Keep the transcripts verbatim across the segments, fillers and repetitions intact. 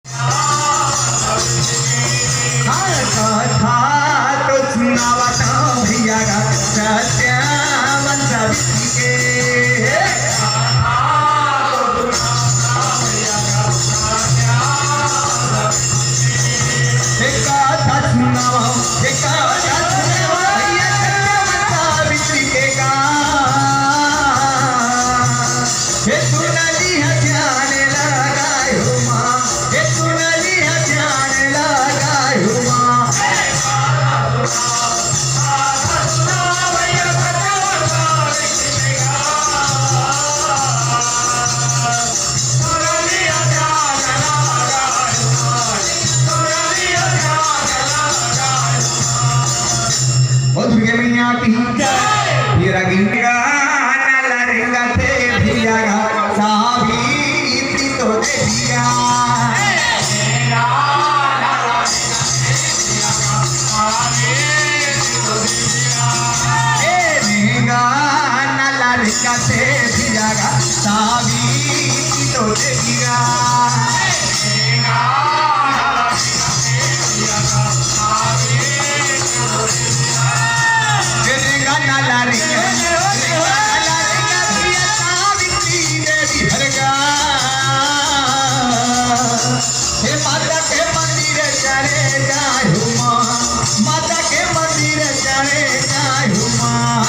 हाँ, कथा तो सुनावत हँव भैया गा, सत्यावन सावित्री के। एक कथा सुनावत हँव, एक कथा सुनावत हँव भैया, सत्यावन सावित्री के गा। हे सुनली ह ध्यान लगाए हो माँ, हे सुनली ह ध्यान लगाए हो माँ। ओ दुर्गे मैया की जय। ये रंगीन गाना लड़का थे भैया गा, सावित्री तो दे दिया। ए गाना लड़का थे भैया गा, सावित्री तो दे दिया। हे माता के मंदिर चढ़े जाहू माँ, माता के मंदिर चढ़े जाहू माँ।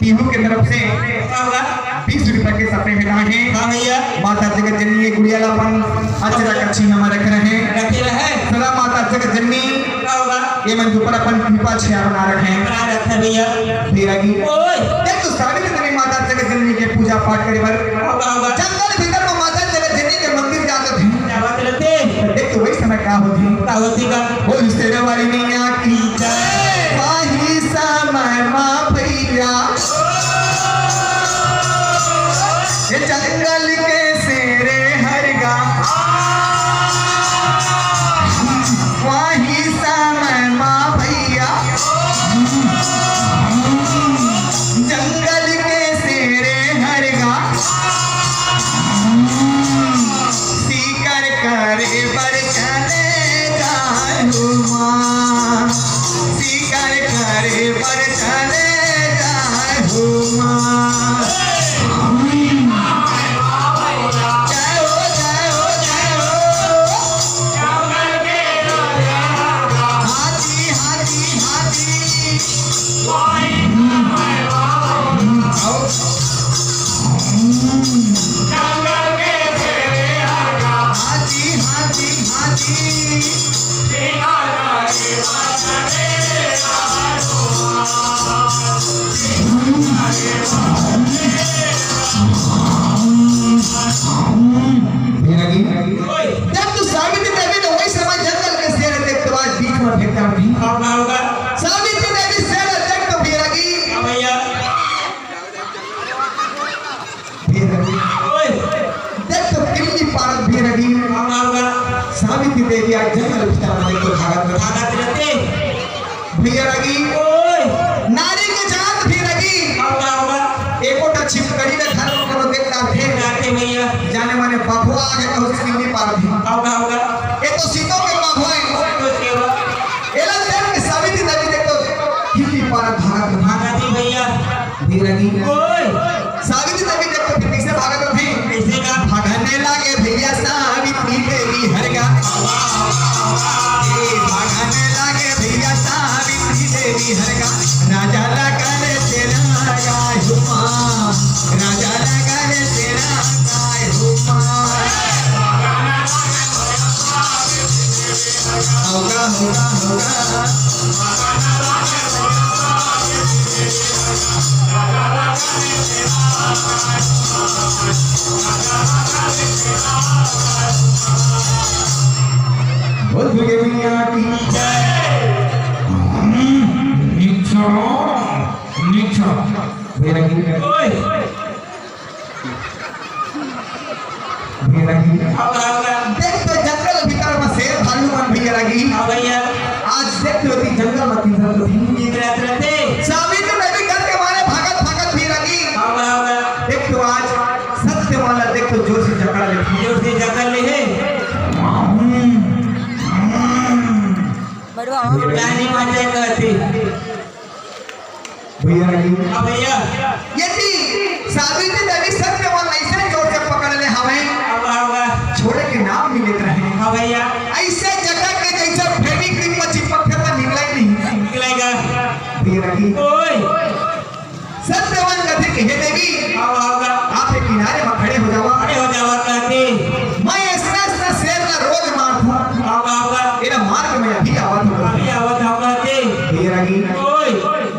पीहू के तरफ से का होगा? बीस रुपया के सपने भेटा हे। हाँ भैया। माता जगत जननी ये गुड़िया ला अपन अचरा कच्छी नमा रख रहे हैं। रखे रहे। सदा माता जगत जननी का होगा? ये मन के ऊपर अपन कृपा छाया बना रखे हैं। बना रखे भैया। फिर आगे। ओए। देख तो सावित्री देवी माता जगत जननी के पूजा पाठ करे बर का होगा? जंगल भीतर में माता जगत जननी के मंदिर जात थे। क्या बात रहते? देख तो वही समय का होती। का होती का? बोल शेर वाली मैया की जय। वही समय माँ भैया, ये जंगल के शेरे हर गा। वही समय माँ भैया, जंगल के शेरे हर गा। शिकार करे बर चले जाहू माँ, शिकार करे बर चले जाहू माँ। जय हो, जय हो, जय हो। हाथी, हाथी, हाथी। आओ। हाथी, हाथी, हाथी। भेरगी। जब तू सावित्री देवी ने वही समय जंगल के शेर देखते बाद बीच में फेंक डाल दी। का होगा? सावित्री देवी शेर देख तो भेरगी। हाँ भैया। भेरगी। ओए। देख तो किल्ली पारत भेरगी। का होगा? सावित्री देवी आज जंगल भीतर में देख तो भागत में। भागत रहते। भेरगी। ओए। नारी के जात भेरगी। का होगा? एको ठा छिपकली ला घर में कोनो देख डारथे। डारथे भैया। जाने माने बघवा आगे कहूँ से किल्ली पारत हे। का होगा? ये तो सीतों के बघवा हे। तो सेवा। एला देख के सावित्री देवी देख तो किल्ली पारत भागत। भागत ही भैया। भेरगी। ओए। सावित्री देवी देख तो फिर कैसे भागत होथे? कैसे का? भागने लागे भैया सावित्री देवी हर गा। ए, भागने लागे भैया सावित्री देवी हर गा। राजा लगा रे तेरा गाय हुमा। राजा लगा रे तेरा गाय हुमा। होगा, होगा, होगा। बोल दुर्गे मैया की जय। नीचो, नीचो। भेरगी। ओए। भैया लगी। अब, अब, देख तो जंगल भीतर में शेर भालू मन भैया लगी। हाँ भैया। आज देख तो एती जंगल में किधर तो किधर रहते। सावित्री नदी डर के मारे भागत भागत भैया लगी। अब, अब, देख तो आज सत्यवान ला देख तो जोर से जकड़ ले। जोर से जकड़ ले हे। बड़वा। जानी माते कहती। भैया लगी। हाँ भैया। यदि सावित्री देवी सत्यवान ऐसे जोर से पकड़ ले हवे, अब, अब। छोड़े के नाम नहीं लेत रहे। हाँ भैया। ऐसे जकड़ के जैसे फेविक्विक में चिपकथे त निकले नहीं। निकलेगा। भैया लगी। ओए। सत्यवान कथे कि हे देवी, हाँ, हाँ, हाँ। आप एक किनारे में खड़े हो जावा। खड़े हो जावा कहती। मैं ऐसा ऐसा शेर ला रोज मारथूं। हाँ, हाँ, हाँ। एला मार के मैं अभी आवत हूँ। अभी आवत हूँ कहती। भैया लगी। ओए।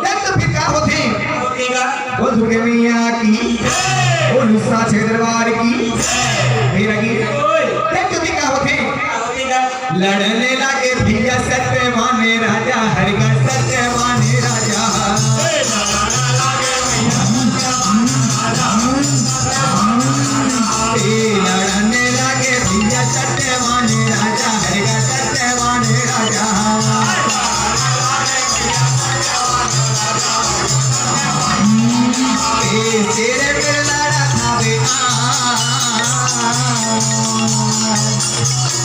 देख तो फिर का होथे? का होथेगा? बोल दुर्गे मैया की। जय। बोल साचे दरबार की। जय। भैया लगी। ओए। देख तो फिर का होथे? का होथेगा? लड़ने लागे भैया सत्यवान राजा, हर का सत्यवान राजा। ए, लड़ने लागे भैया सत्यवान राजा, हर का सत्यवान राजा। ए, तेरे मेरे लड़ा था बे, आ।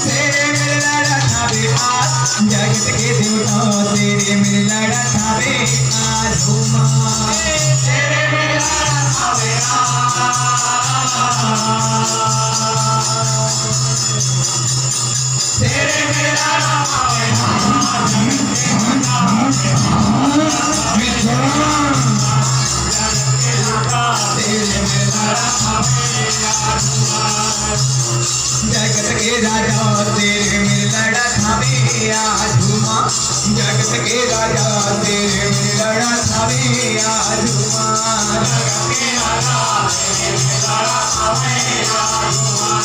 तेरे मेरे लड़ा था बे आज, जगत के देवता, तेरे मेरे लड़ा था बे आज, ओ माँ। तेरे मेरे लड़ा था बे आज। तेरे मेरे लड़ा था बे आज। जगत के राजा तेरे मेरे लड़ा थावे आज माँ, जगत के राजा तेरे मेरे लड़ा थावे आज माँ। जगत के राजा तेरे मेरे लड़ा थावे आज माँ,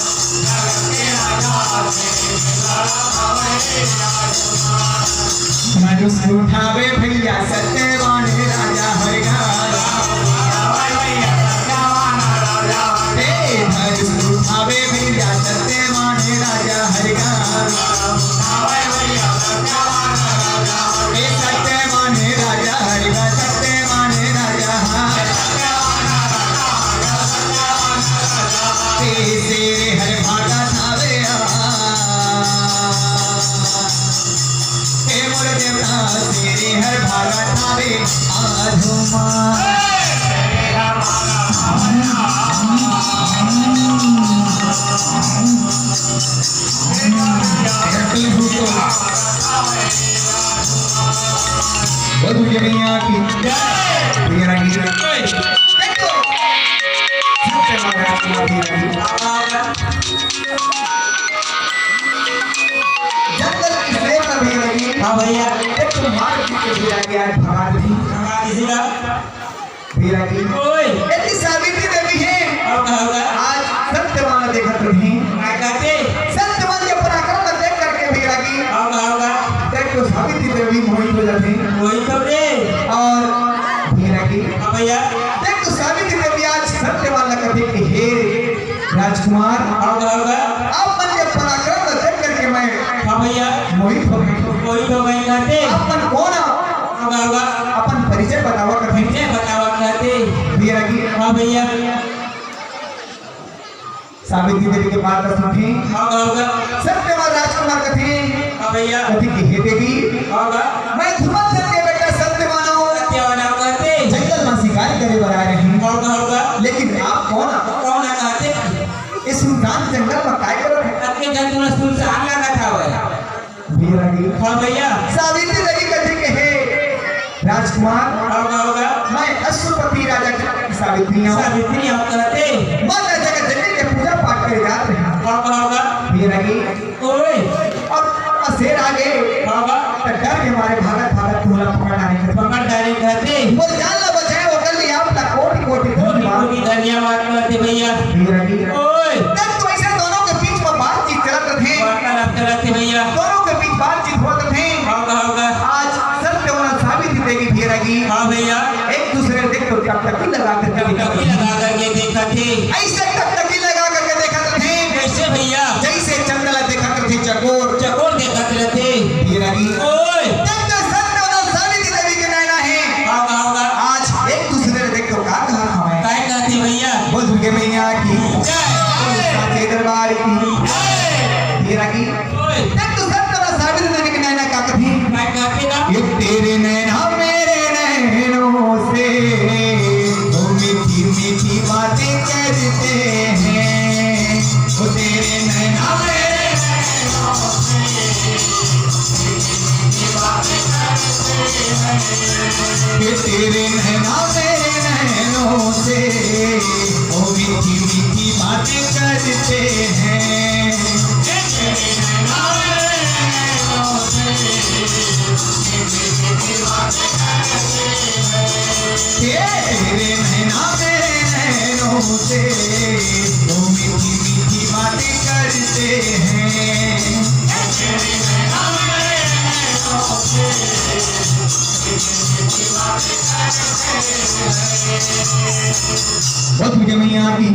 जगत के राजा तेरे मेरे लड़ा थावे आज माँ। धनुष उठावे भैया सत्यवान राजा हरिगा। ए धनुष उठावे भैया सत्यवान राजा हरिगा। ए सत्यवान राजा हरिगा, सत्यवान राजा। ए शेर हर भागा थावे आ। हे मोर देवता, तेरे हर भागा थावे आधुमा। बोल दुर्गा मैया की जय। भैया रानी की जय। देखो, सत्य महाराज की जंगल की शेर ना भैया लगी। हाँ भैया। एक तो मार पीट के भैया लगी, आज भगा दी। भगा दी सीधा। भैया लगी। ओए। इतनी सावित्री देवी है। हाँ, हाँ, हाँ। आज सत्यवान देखत रही। क्या कहते? सत्यवान के पराक्रम देख करके भैया लगी। हाँ, हाँ, हाँ। देख तो सावित्री देवी मोहित हो जाती। मोहित हो गए। और भैया लगी। हाँ भैया। देख तो सावित्री देवी आज सत्यवान कथे कि हे राजकुमार, हाँ, हाँ, हाँ। आप मन के पराक्रम ला देख करके मैं हाँ भैया। मोहित हो गई। मोहित हो गई कहते। आप मन कौन हो? हाँ, हाँ, हाँ। अपन परिचय बतावा कथे। परिचय बतावा कहते। भैया लगी। हाँ भैया। सावित्री देवी के बात ला सुनथे। हाँ, हाँ, हाँ। सत्यवान राजकुमार कथे। हाँ भैया। कथे कि हे देवी, हाँ, हाँ। मैं धुमंधर के बेटा सत्यवान हूँ। सत्यवान हूँ कहते। जंगल में शिकार करे बर आए रहे। हाँ, हाँ, हाँ। लेकिन आप कौन हो? कौन हो कहते? ये सुनसान जंगल में काय करत हे? अतके जन तुमन सुनसान लगत हवय। भैया लगी। हाँ भैया। सावित्री देवी कथे कि हे राजकुमार, हाँ, हाँ, हाँ। मैं अश्वपति राजा की सावित्री हूँ। सावित्री आप कहते। माता जगत जननी के पूजा पाठ करे जात रहे। हाँ, हाँ, हाँ। भैया लगी। ओए। और शेर आगे। हाँ, हाँ। तो डर के मारे भागत भागत तोला पकड़ डारे। पकड़ डारे कहते। बोल जान ला बचाए, ओकर लिए आप ला कोटि कोटि कोटि धन्यवाद। कोटि धन्यवाद कहते भैया। भैया लगी। ओए। तब तो ऐसे दोनों के बीच में बातचीत चलत रथे। वार्तालाप चलत हे भैया। दोनों के बीच बातचीत होत रथे। हाँ, हाँ, हाँ। आज सत्यवान सावित्री देवी भैया लगी। हाँ भैया। एक दूसरे देख के टकटकी लगा करके टकटकी लगा करके देख रथे। ऐसे टकटकी लगा करके देखत रथे। कैसे भैया? जैसे चंदा ला देखत रथे चकोर। चकोर देखत रथे। ये रागी। ओए। तब तो सत्य और सावित्री देवी के नैना हे। हाँ, हाँ, हाँ। आज एक दूसरे ने देखो का कहा हमें। काय कहते भैया? बोल दुर्गे मैया की। जय। बोल साचे दरबार की। जय। ये रागी। ओए। तब तो सत्य और सावित्री देवी के नैना का कभी। काय कहते ना? ये तेरे नैना मेरे नैनों से, वो मीठी मीठी बातें करते हैं। वो तेरे नैना मेरे नैनों से, मीठी मीठी बातें करते हैं। ये तेरे नैना मेरे नैनों से, वो मीठी मीठी बातें करते हैं। ये तेरे नैना मेरे नैनों से, तेरे नैना मेरे नैनों से, वो मीठी मीठी बातें करते हैं। बहुत दुर्गा मैया की।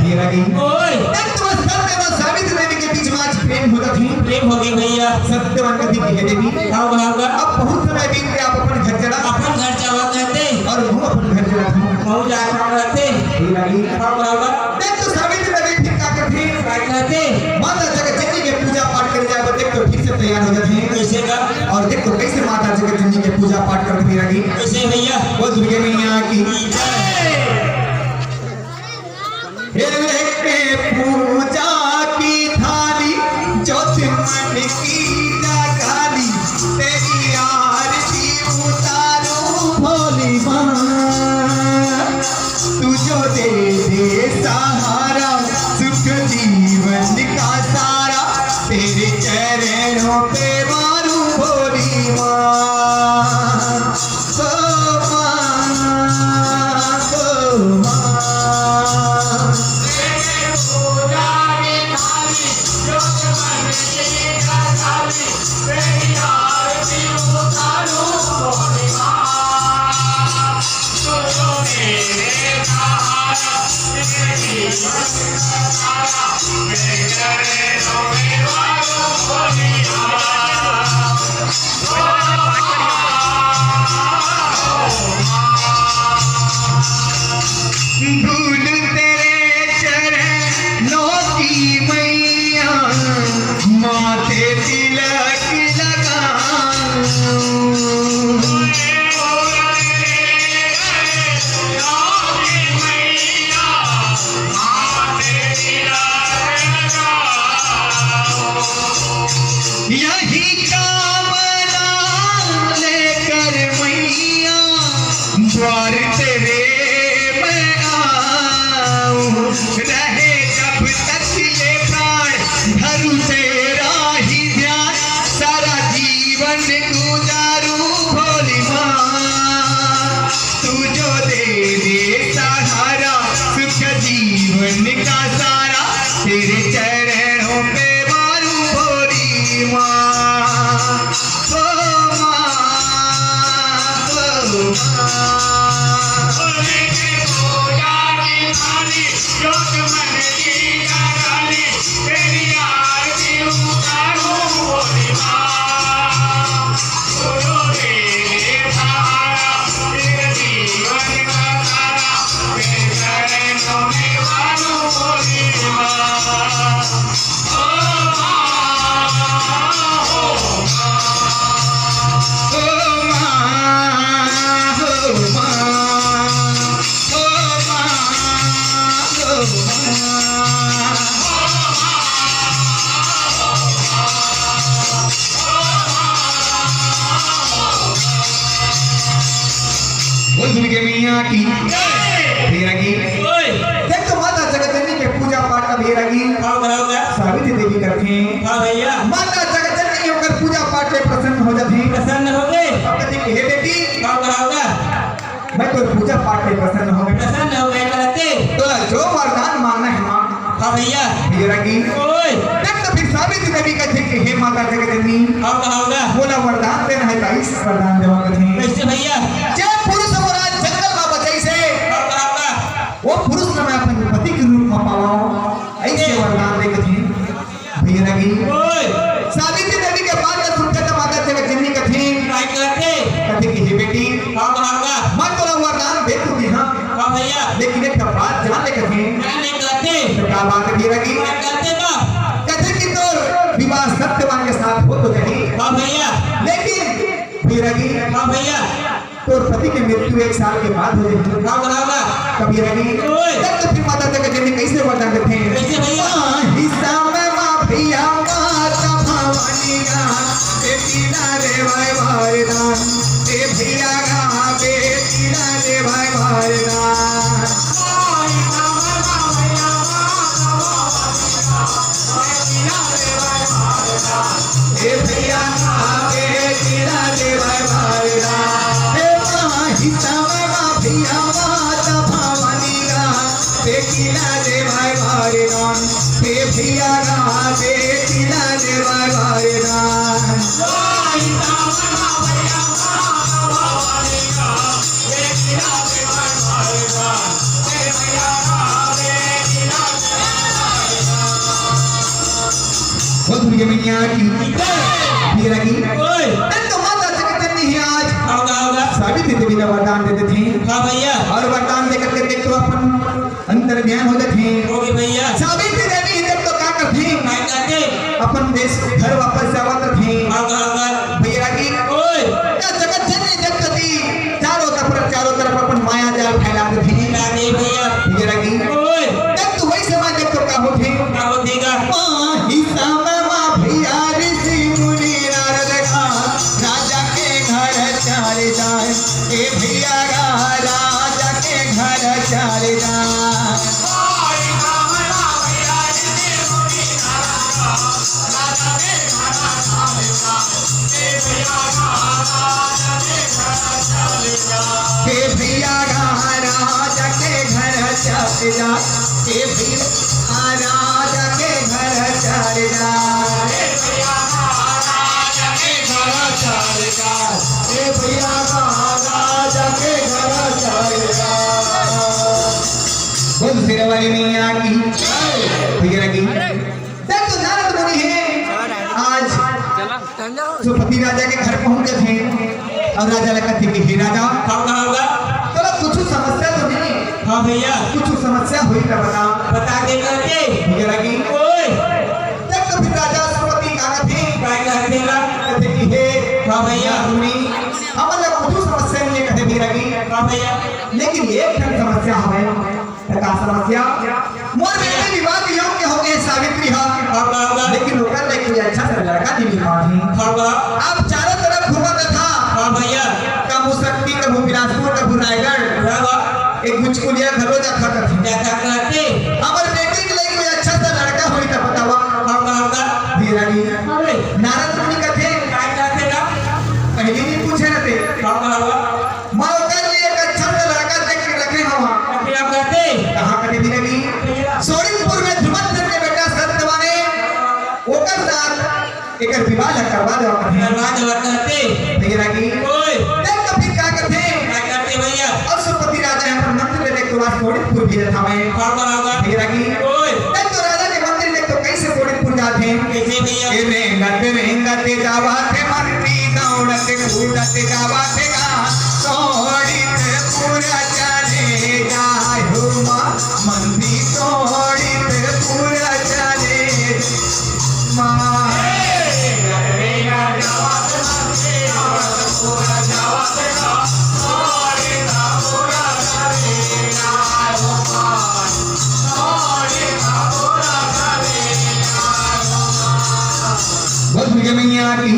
ये रागी। ओए। तब तो सत्य और सावित्री देवी के बीच में आज प्रेम होता थी। प्रेम हो गया भैया। सत्यवान कथी कहे देवी। हाँ, हाँ, हाँ। अब बहुत समय बीत गया, आप अपन घर चला। अपन घर जावा कहते। और वो अपन घर चला थी। वो जा कहाँ रहते? ये रागी। हाँ, हाँ, हाँ। तब तो सावित्री देवी फिर का करती? का करते? माता जगत जननी के पूजा पाठ करे जाए, देख तो ठीक से तैयार हो जाते हैं। कैसे का? और देख तो कैसे माता जगत जननी के पूजा पाठ करते हैं रागी। कैसे भैया? वो दुर्गे मैया की। जय। हे लेके पूजा की थाली, जो तू मन की जगाली, तेरी आरती उतारूं भोली माँ। तू जो दे दे सहारा, सुख जीवन का सारा, तेरे चरणों पे मारूं भोली माँ। ओ माँ, ओ माँ। धूल तेरे चरणों की मैया, माथे तिलक लगाऊं। यही कामना लेकर मैया द्वार तेरे मैं आऊं। रहे जब तक ये प्राण धरूं तेरा ही ध्यान, सारा जीवन गुजारूं भोली माँ। तू जो दे दे सहारा, सुख जीवन का सारा, तेरे चरणों पे मारूं भोली माँ। ओ माँ, ओ माँ। बोल दुर्गे मैया की। जय। तेरा की। ओए। देख तो माता जगत जननी के पूजा पाठ का बेरा की। हाँ, बराबर। सावित्री देवी करथे। हाँ भैया। माता जगत जननी ओकर पूजा पाठ ले प्रसन्न हो जाथे। प्रसन्न हो गए। अब कहथे कि हे बेटी, हाँ, बराबर। मैं तो पूजा पाठ ले प्रसन्न हो गए। प्रसन्न हो गए कहते। तोला जो वरदान मांगना है मांग। हाँ भैया। तेरा की। ओए। देख तो फिर सावित्री देवी कहथे कि हे माता जगत जननी, हाँ, बराबर। मोला वरदान देना है, तो इस वरदान देवा कहथे। कैसे भैया? जे पुरुष मोला जंगल में बचाइस हे, हाँ, बराबर। वो पुरुष न का बात है भैया जी? मैं कहते ना। कथे कि तोर विवाह सत्यवान के साथ हो तो जाही। हाँ भैया। लेकिन भैया जी, हाँ भैया। तोर पति के मृत्यु एक साल के बाद हो जाही। हाँ, बराबर। कभी रही। ओए। तब तो फिर माता जगत जननी कैसे वरदान देथे? कैसे भैया? हाँ, हिस्सा में माँ भैया माता भवानी गा, बेटी ला देवाय वरदान। ए भैया गा, बेटी ला देवाय वरदान। ए भैया गा, बेटी ला देवाय वरदान। ए माँ, हिस्सा में माँ भैया माता भवानी गा, बेटी ला देवाय वरदान। ए भैया गा, बेटी ला देवाय वरदान। बहुत भैया मैया की। भैया की। ओए। तब तो माता जगत जननी ही आज। आओगा, आओगा। सावित्री देवी ला वरदान दे देथे। हाँ भैया। और वरदान दे करके देख तो अपन अंतर ध्यान हो जाथे। हो गए भैया। सावित्री देवी ही देख तो का करथे? का करथे? अपन देश घर वापस जावत रथे। आओगा, आओगा। भैया की। ओए। त जगत जननी जब तती चारों तरफ, चारों तरफ अपन माया जाल फैला देथे। फैला दे भैया। भैया की। ओए। तब तो वही समय जब तो का होथे? का होथे गा? माँ हिस्सा में माँ भैया ऋषि मुनि नारद गा, राजा के घर चल जाए। ए भैया गा, राजा के घर चल जाए। हे भैया गा, राजा के घर चल जा। हे भैया, राजा के घर चल जा। हे भैया गा, राजा के घर चल जा। हे भैया गा, राजा के घर चल जा। बोल शेरा वाली मैया की। भैया की। तब तो नारद मुनि है आज सुरपति राजा के घर पहुंच जाथे और राजा ला कथे कि हे राजा, हाँ, हाँ, हाँ। तोला कुछ समस्या तो नहीं? हाँ भैया। कुछ समस्या होही त बता। बता दे करके। भैया की। ओए। तब तो फिर राजा सुरपति का कथे? का कथे ला? कथे कि हे हाँ भैया। सुनी, हमन ला कुछ समस्या नहीं है, कथे भैया की। हाँ भैया। लेकिन एक ठन समस्या हवे। त का समस्या? मोर बेटी विवाह के योग्य हो गए सावित्री हा। हाँ, हाँ, हाँ। लेकिन ओकर ले कोई अच्छा सा लड़का नहीं मिल पावत हे। हाँ, हाँ। आप चारों तरफ घूमत था। हाँ भैया। कभू सक्ती, कभू बिलासपुर, कभू रायगढ़। हाँ, हाँ। एक गुचकुलिया घलो जाखा कथे। जाखा कथे। हमर बेटी के लिए कोई अच्छा सा लड़का होई त बतावा। हाँ, हाँ, हाँ। भैया की। अरे। नारद मुनि कथे। का कथे ना? पहली नहीं पूछे रहते। हाँ, हाँ, हाँ। मैं ओकर लिए एक अच्छा सा लड़का देख के रखे हवा। कहाँ कथे भैया की? सोनितपुर में ध्रुवंधर के बेटा सत्यवान हे, ओकर साथ एकर विवाह ला करवा देवा कथे। करवा देवा कथे। भैया की। ओए। तब तो फिर का कथे? का कथे भैया? अश्वपति राजा हे अपन मंत्री ला लेके तो आज सोनितपुर भेजत हवे। भैया की। ओए। तब तो राजा के मंत्री ला लेके तो कैसे सोनितपुर जाथे? कैसे भैया? ए रेंगत रेंगत जावत हे मंत्री दौड़त कूदत जावत गा, सोनितपुर चले जाहु माँ, मंत्री सोनितपुर चले माँ। बोल दुर्गा मैया की।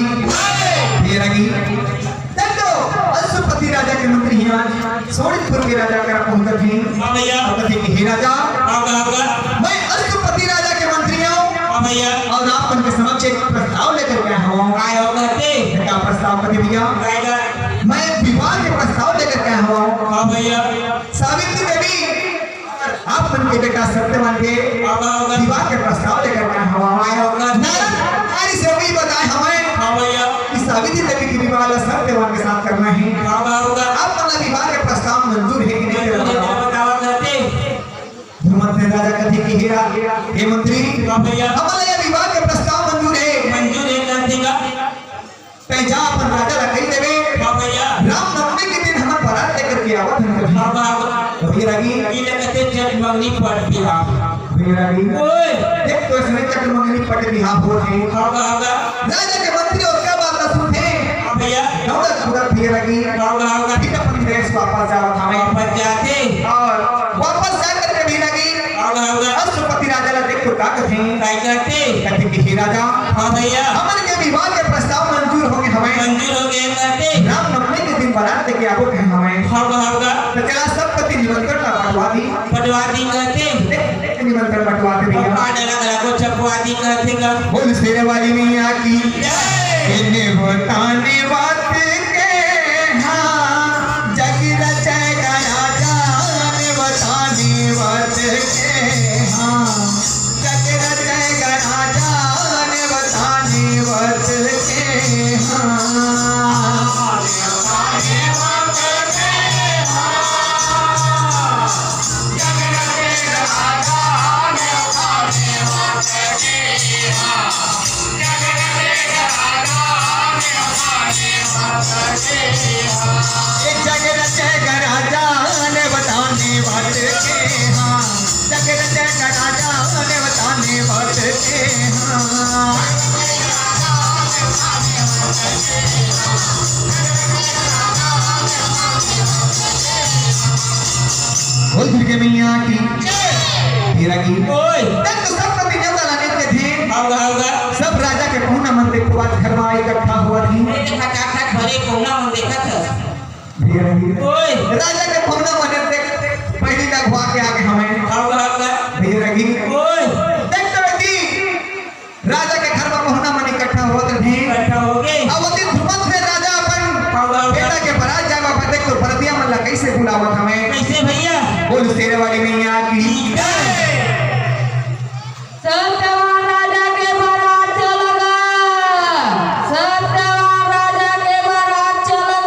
भैया की। तब तो अश्वपति राजा के मंत्री ही आज सोनितपुर के राजा करा पहुंचत हे। हाँ भैया। और कथे कि हे राजा, हाँ, हाँ, हाँ। मैं अश्वपति राजा के मंत्री हूँ। हाँ भैया। और आप मन के समक्ष एक प्रस्ताव लेकर के आया हूँ। काय हो कहते? का प्रस्ताव कथे भैया? काय का? मैं विवाह के प्रस्ताव लेकर के आया हूँ। हाँ भैया। सावित्री देवी आप मन के बेटा सत्यवान के हाँ, हाँ, हाँ। विवाह के प्रस्ताव लेकर के आए हवा। आए हवा। नारद आदि से भी बताए हमें हाँ, भैया। कि सावित्री देवी के विवाह ला सत्यवान के साथ करना है। हाँ, हाँ, हाँ। आप मन ला विवाह के प्रस्ताव मंजूर है कि नहीं? मंजूर है, बताओ। बताओ, कहते। धर्मराज राजा कथे कि हे रा-, हे मंत्री, हाँ, भैया। हमन ला ये विवाह के प्रस्ताव मंजूर है। मंजूर है, कहते का? तैं जा अपन राजा ला कहि देबे, हाँ भैया। रामनवमी के दिन हमन बारात लेकर के आवत हन कभी। हाँ बाबा। तो भैया रागी। ई लगते जगमगनी पड़ के आप। भैया रागी। ओए। देख तो इसने चक्र मंगनी पट बिहाव होत हे। हाँ, हाँ, हाँ। राजा के मंत्री ओतका बात ला सुनथे। हाँ भैया। दौड़त कूदत भैया रागी। हाँ, हाँ, हाँ। फिर अपन देश वापस जावत हवे। वापस जाथे। और वापस जा करके भैया रागी। हाँ, हाँ, हाँ। अश्वपति राजा ला देख तो का कथे? का कथे? कथे कि हे राजा, हाँ भैया। हमन के विवाह के प्रस्ताव मंजूर हो गे हवे। मंजूर हो गे कथे। रामनवमी के दिन बारात लेके आबो कहे हवे। हाँ, हाँ, हाँ। तो चला सब पति निमंत्रण ला पठवा दी। पठवा दी कथे। देख, देख, निमंत्रण बंटवा दे भैया। पप्पा डरा डरा को छपवा दी कथे गा। बोल शेर वाली मैया की। जय। ए नेवता नेवत के हाँ, जग रचय गराजा, नेवता नेवत के हाँ, जग रचय गराजा, नेवता नेवत के हाँ। बोल दुर्गे मैया की। जय। भैया रागी। ओए। देख तो सब पति नेवता लाने के थे। आओगा, आओगा। सब राजा के पहुना मन देख तो आज घर में इकट्ठा हुआ थी। ए, खटाखट भरे पहुना मन देखत हे। भैया रागी। ओए। राजा के पहुना मन देख पहली तक हुआ के आगे हमें। आओगा, आओगा। भैया रागी। ओए। देख तो बेटी, राजा के घर में पहुना मन इकट्ठा होत रहिन। इकट्ठा हो गे। अब ओती धुमत में राजा अपन हाँ, हाँ, हाँ। बेटा के बारात जाए बर देख तो बरतिया मन ला कैसे बुलावत हवे। कैसे भैया? बोल शेर वाली मैया की। जय। सत्यवान राजा के बारात चलगा। सत्यवान राजा के बारात चलगा।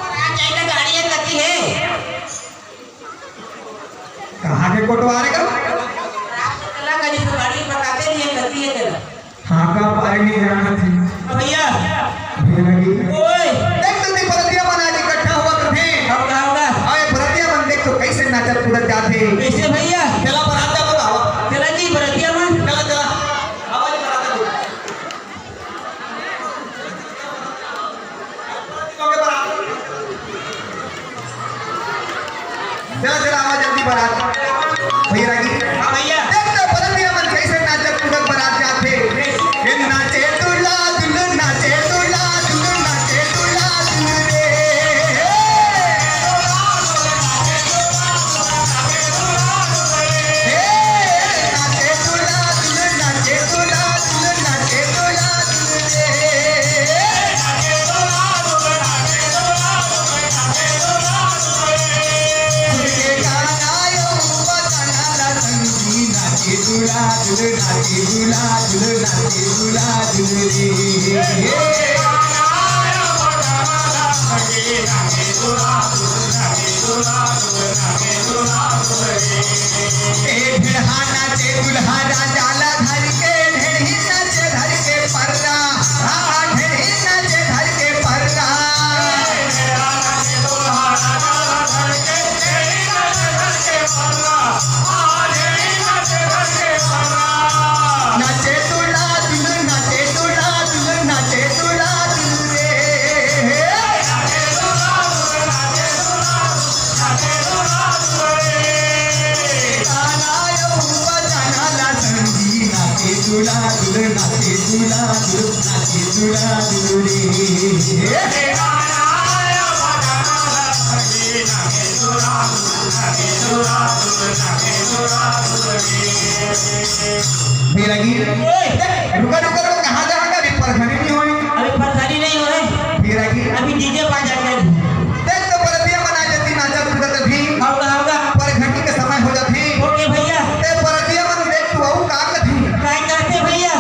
बारात जाए के गाड़ी एक गति हे। कहाँ के कोटवार का? रात को चला गली से गाड़ी बताते नहीं है, गलती है तेरा। हाँ, का पाए नहीं जाना थी। भैया। भैया लगी। ओए। देख तो ती बरतिया मन आज इकट्ठा हुआ करथे। हम कहाँ होगा? अरे बरतिया मन देख तो कैसे नाचत कूदत जाथे। कैसे भैया? चला बराता बतावा। चला जी बरतिया मन। चला, चला। आवा जी बराता। चला, चला, आवा जल्दी बरात। भैया रागी। हाँ भैया। देख तो बरतिया मन कैसे नाचत कूदत बरात जाथे। ए नाचे दूल्हा दुल्हन, नाचे दूल्हा दुल्हन, नाचे दूल्हा दुल्हन रे। ए ढेढ़हा नाचे दुल्हा राजा ला धर के, ढेढ़ही नाचे धर के पर्रा, आ ढेढ़ही नाचे धर के पर्रा। नाचे दूल्हा दुल्हन, नाचे दूल्हा दुल्हन, नाचे दूल्हा दुल्हन रे। भैया लगी। ओए! रुका, रुका, रुका, कहाँ जा रहा है? अभी परघनी नहीं होई। अभी परघनी नहीं होई। भैया लगी। अभी डीजे बाजा के। देख तो बरतिया मन आ जाती, नाचत कूदत भी। होगा, होगा। परघनी के समय हो जाती। ओके भैया। ए बरतिया मन देख तू अऊ का कथी? काय कहते भैया?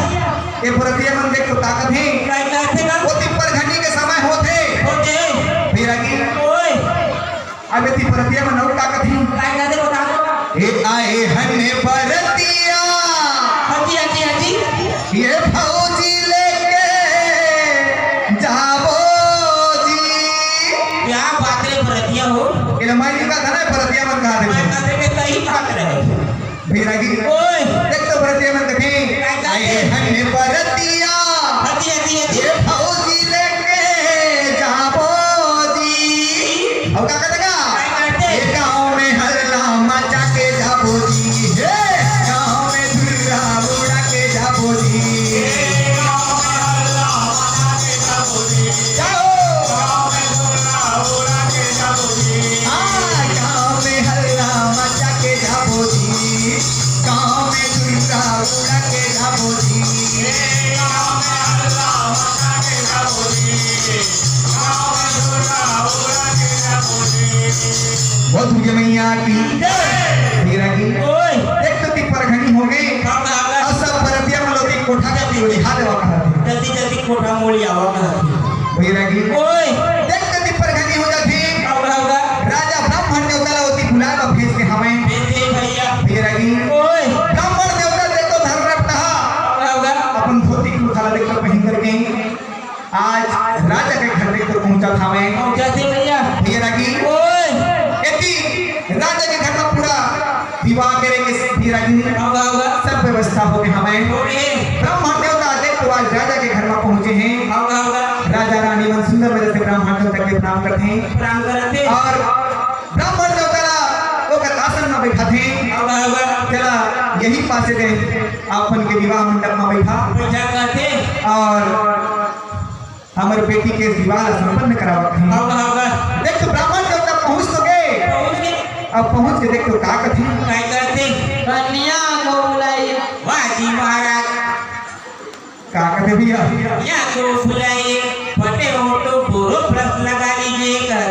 ए बरतिया मन देख तू का कथी? काय कहते का? ओती परघनी के समय होथे। होथे। भैया लगी। ओए। अबे ती बरतिया मन अऊ का कथी? काय कहते बता दो। ए आए हने बरतिया। हाँ जी, हाँ जी, हाँ जी। ये फौजी लेके फिर आगे। ओए। देख तो बरतिया मन कथे। काय, काय? आए हन बरतिया। हती, हती, हती। ये भौजी लेके जाबो जी। अउ का कथे का? काय करथे? ये गाँव में हल्ला मचा के जाबो जी। हे गाँव में धुर्रा उड़ा के जाबो जी। जाओ। हाँ, गाँव में हल्ला मचा के जाबो जी, गाँव में धुर्रा उड़ा के जाबो जी। बोल दुर्गा मैया की जय। मेरा की ओए। देख तो ती परघनी हो गई। बाबा, बाबा। अउ सब बरतिया मन ला ती कोठा के ती ओढ़ा देवा कहत हे। जल्दी जल्दी कोठा मोड़ी आवा कहत हे। भैया रागी। ओए। देख तो ती परघनी हो जात हे। बाबा, बाबा। राजा ब्राह्मण देवता ला ओती बुलाए बर भेज के हवय। भेज दे भैया। भैया रागी। ओए। ब्राह्मण देवता देख तो धर्म रखता हा। बाबा, बाबा। अपन धोती कुर्ता ला देख तो पहिन करके आज राजा के घर देख तो पहुंचा था मैं। पहुंचा थे भैया। भैया रागी। ओए। एती राजा के घर में पूरा विवाह करे के भैया रागी। बाबा, बाबा। सब व्यवस्था हो गए हवय। हो गए। ब्राह्मण देवता देख तो आज राजा के घर में पहुंचे हैं। बाबा, बाबा। राजा रानी मन सुंदर वजह से ब्राह्मण देवता के प्रणाम करते हैं। प्रणाम करते हैं। और ब्राह्मण देवता ला ओकर आसन में बैठाथे। बाबा, बाबा। चला यही पासे दे अपन के विवाह मंडप में बैठा। बैठा करते। और हमर बेटी के विवाह ला संपन्न करावत हे। बाबा, बाबा। देख तो ब्राह्मण देवता पहुंच तो गए। पहुंच गए। अब पहुंच के देख तो का कथे? काय करथे? कन्या को बुलाई। वाह जी महाराज। का कथे भैया? या तो बुलाई, फटे हो तो पूरा प्रश्न लगा लीजिए कर।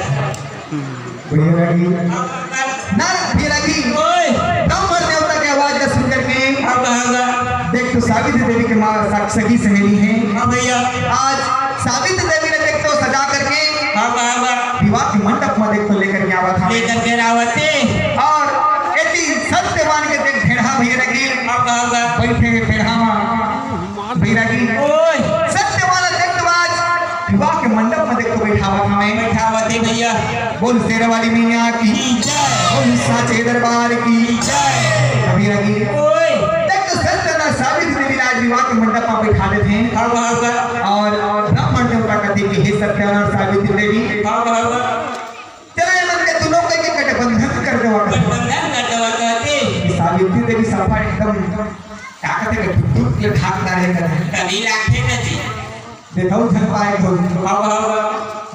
भैया रागी। ना, ना, भैया रागी। ओए। ब्राह्मण देवता के आवाज ला सुन करके हाँ, हाँ, हाँ। देख तो सावित्री देवी के माँ सा-, सगी सहेली हैं। हाँ भैया। आज सावित्री देवी ने देख तो सजा करके हाँ, हाँ, हाँ। विवाह के मंडप में देख तो लेकर के आवत हवे। लेकर के आवत हे। और एती सत्यवान के देख भेड़हा भैया रागी। हाँ, हाँ, हाँ। बैठे हे भेड़हा में। भैया रागी। ओए। सत्यवान देख तो आज विवाह के मंडप में देख तो बैठावत हवे। बैठावत हे भैया। बोल शेर वाली मैया की। की जय। बोल साचे दरबार की। की जय। भैया रागी। ओए। देख तो सत्यवान सावित्री देवी ला आज विवाह के मंडप में बैठा देथे। हाँ, हाँ, हाँ। और, और ब्राह्मण देवता कथे कि हे सत्यवान सावित्री देवी। हाँ, हाँ, हाँ। चला ये मन के दुनों के, के गठबंधन कर देवा कहते। गठबंधन कर देवा कहते। सावित्री देवी सफा एकदम का कथे के दुख के ठाक ना रहे कहते। तभी लाखे न जी। देखो झन पाए को। बाबा, बाबा।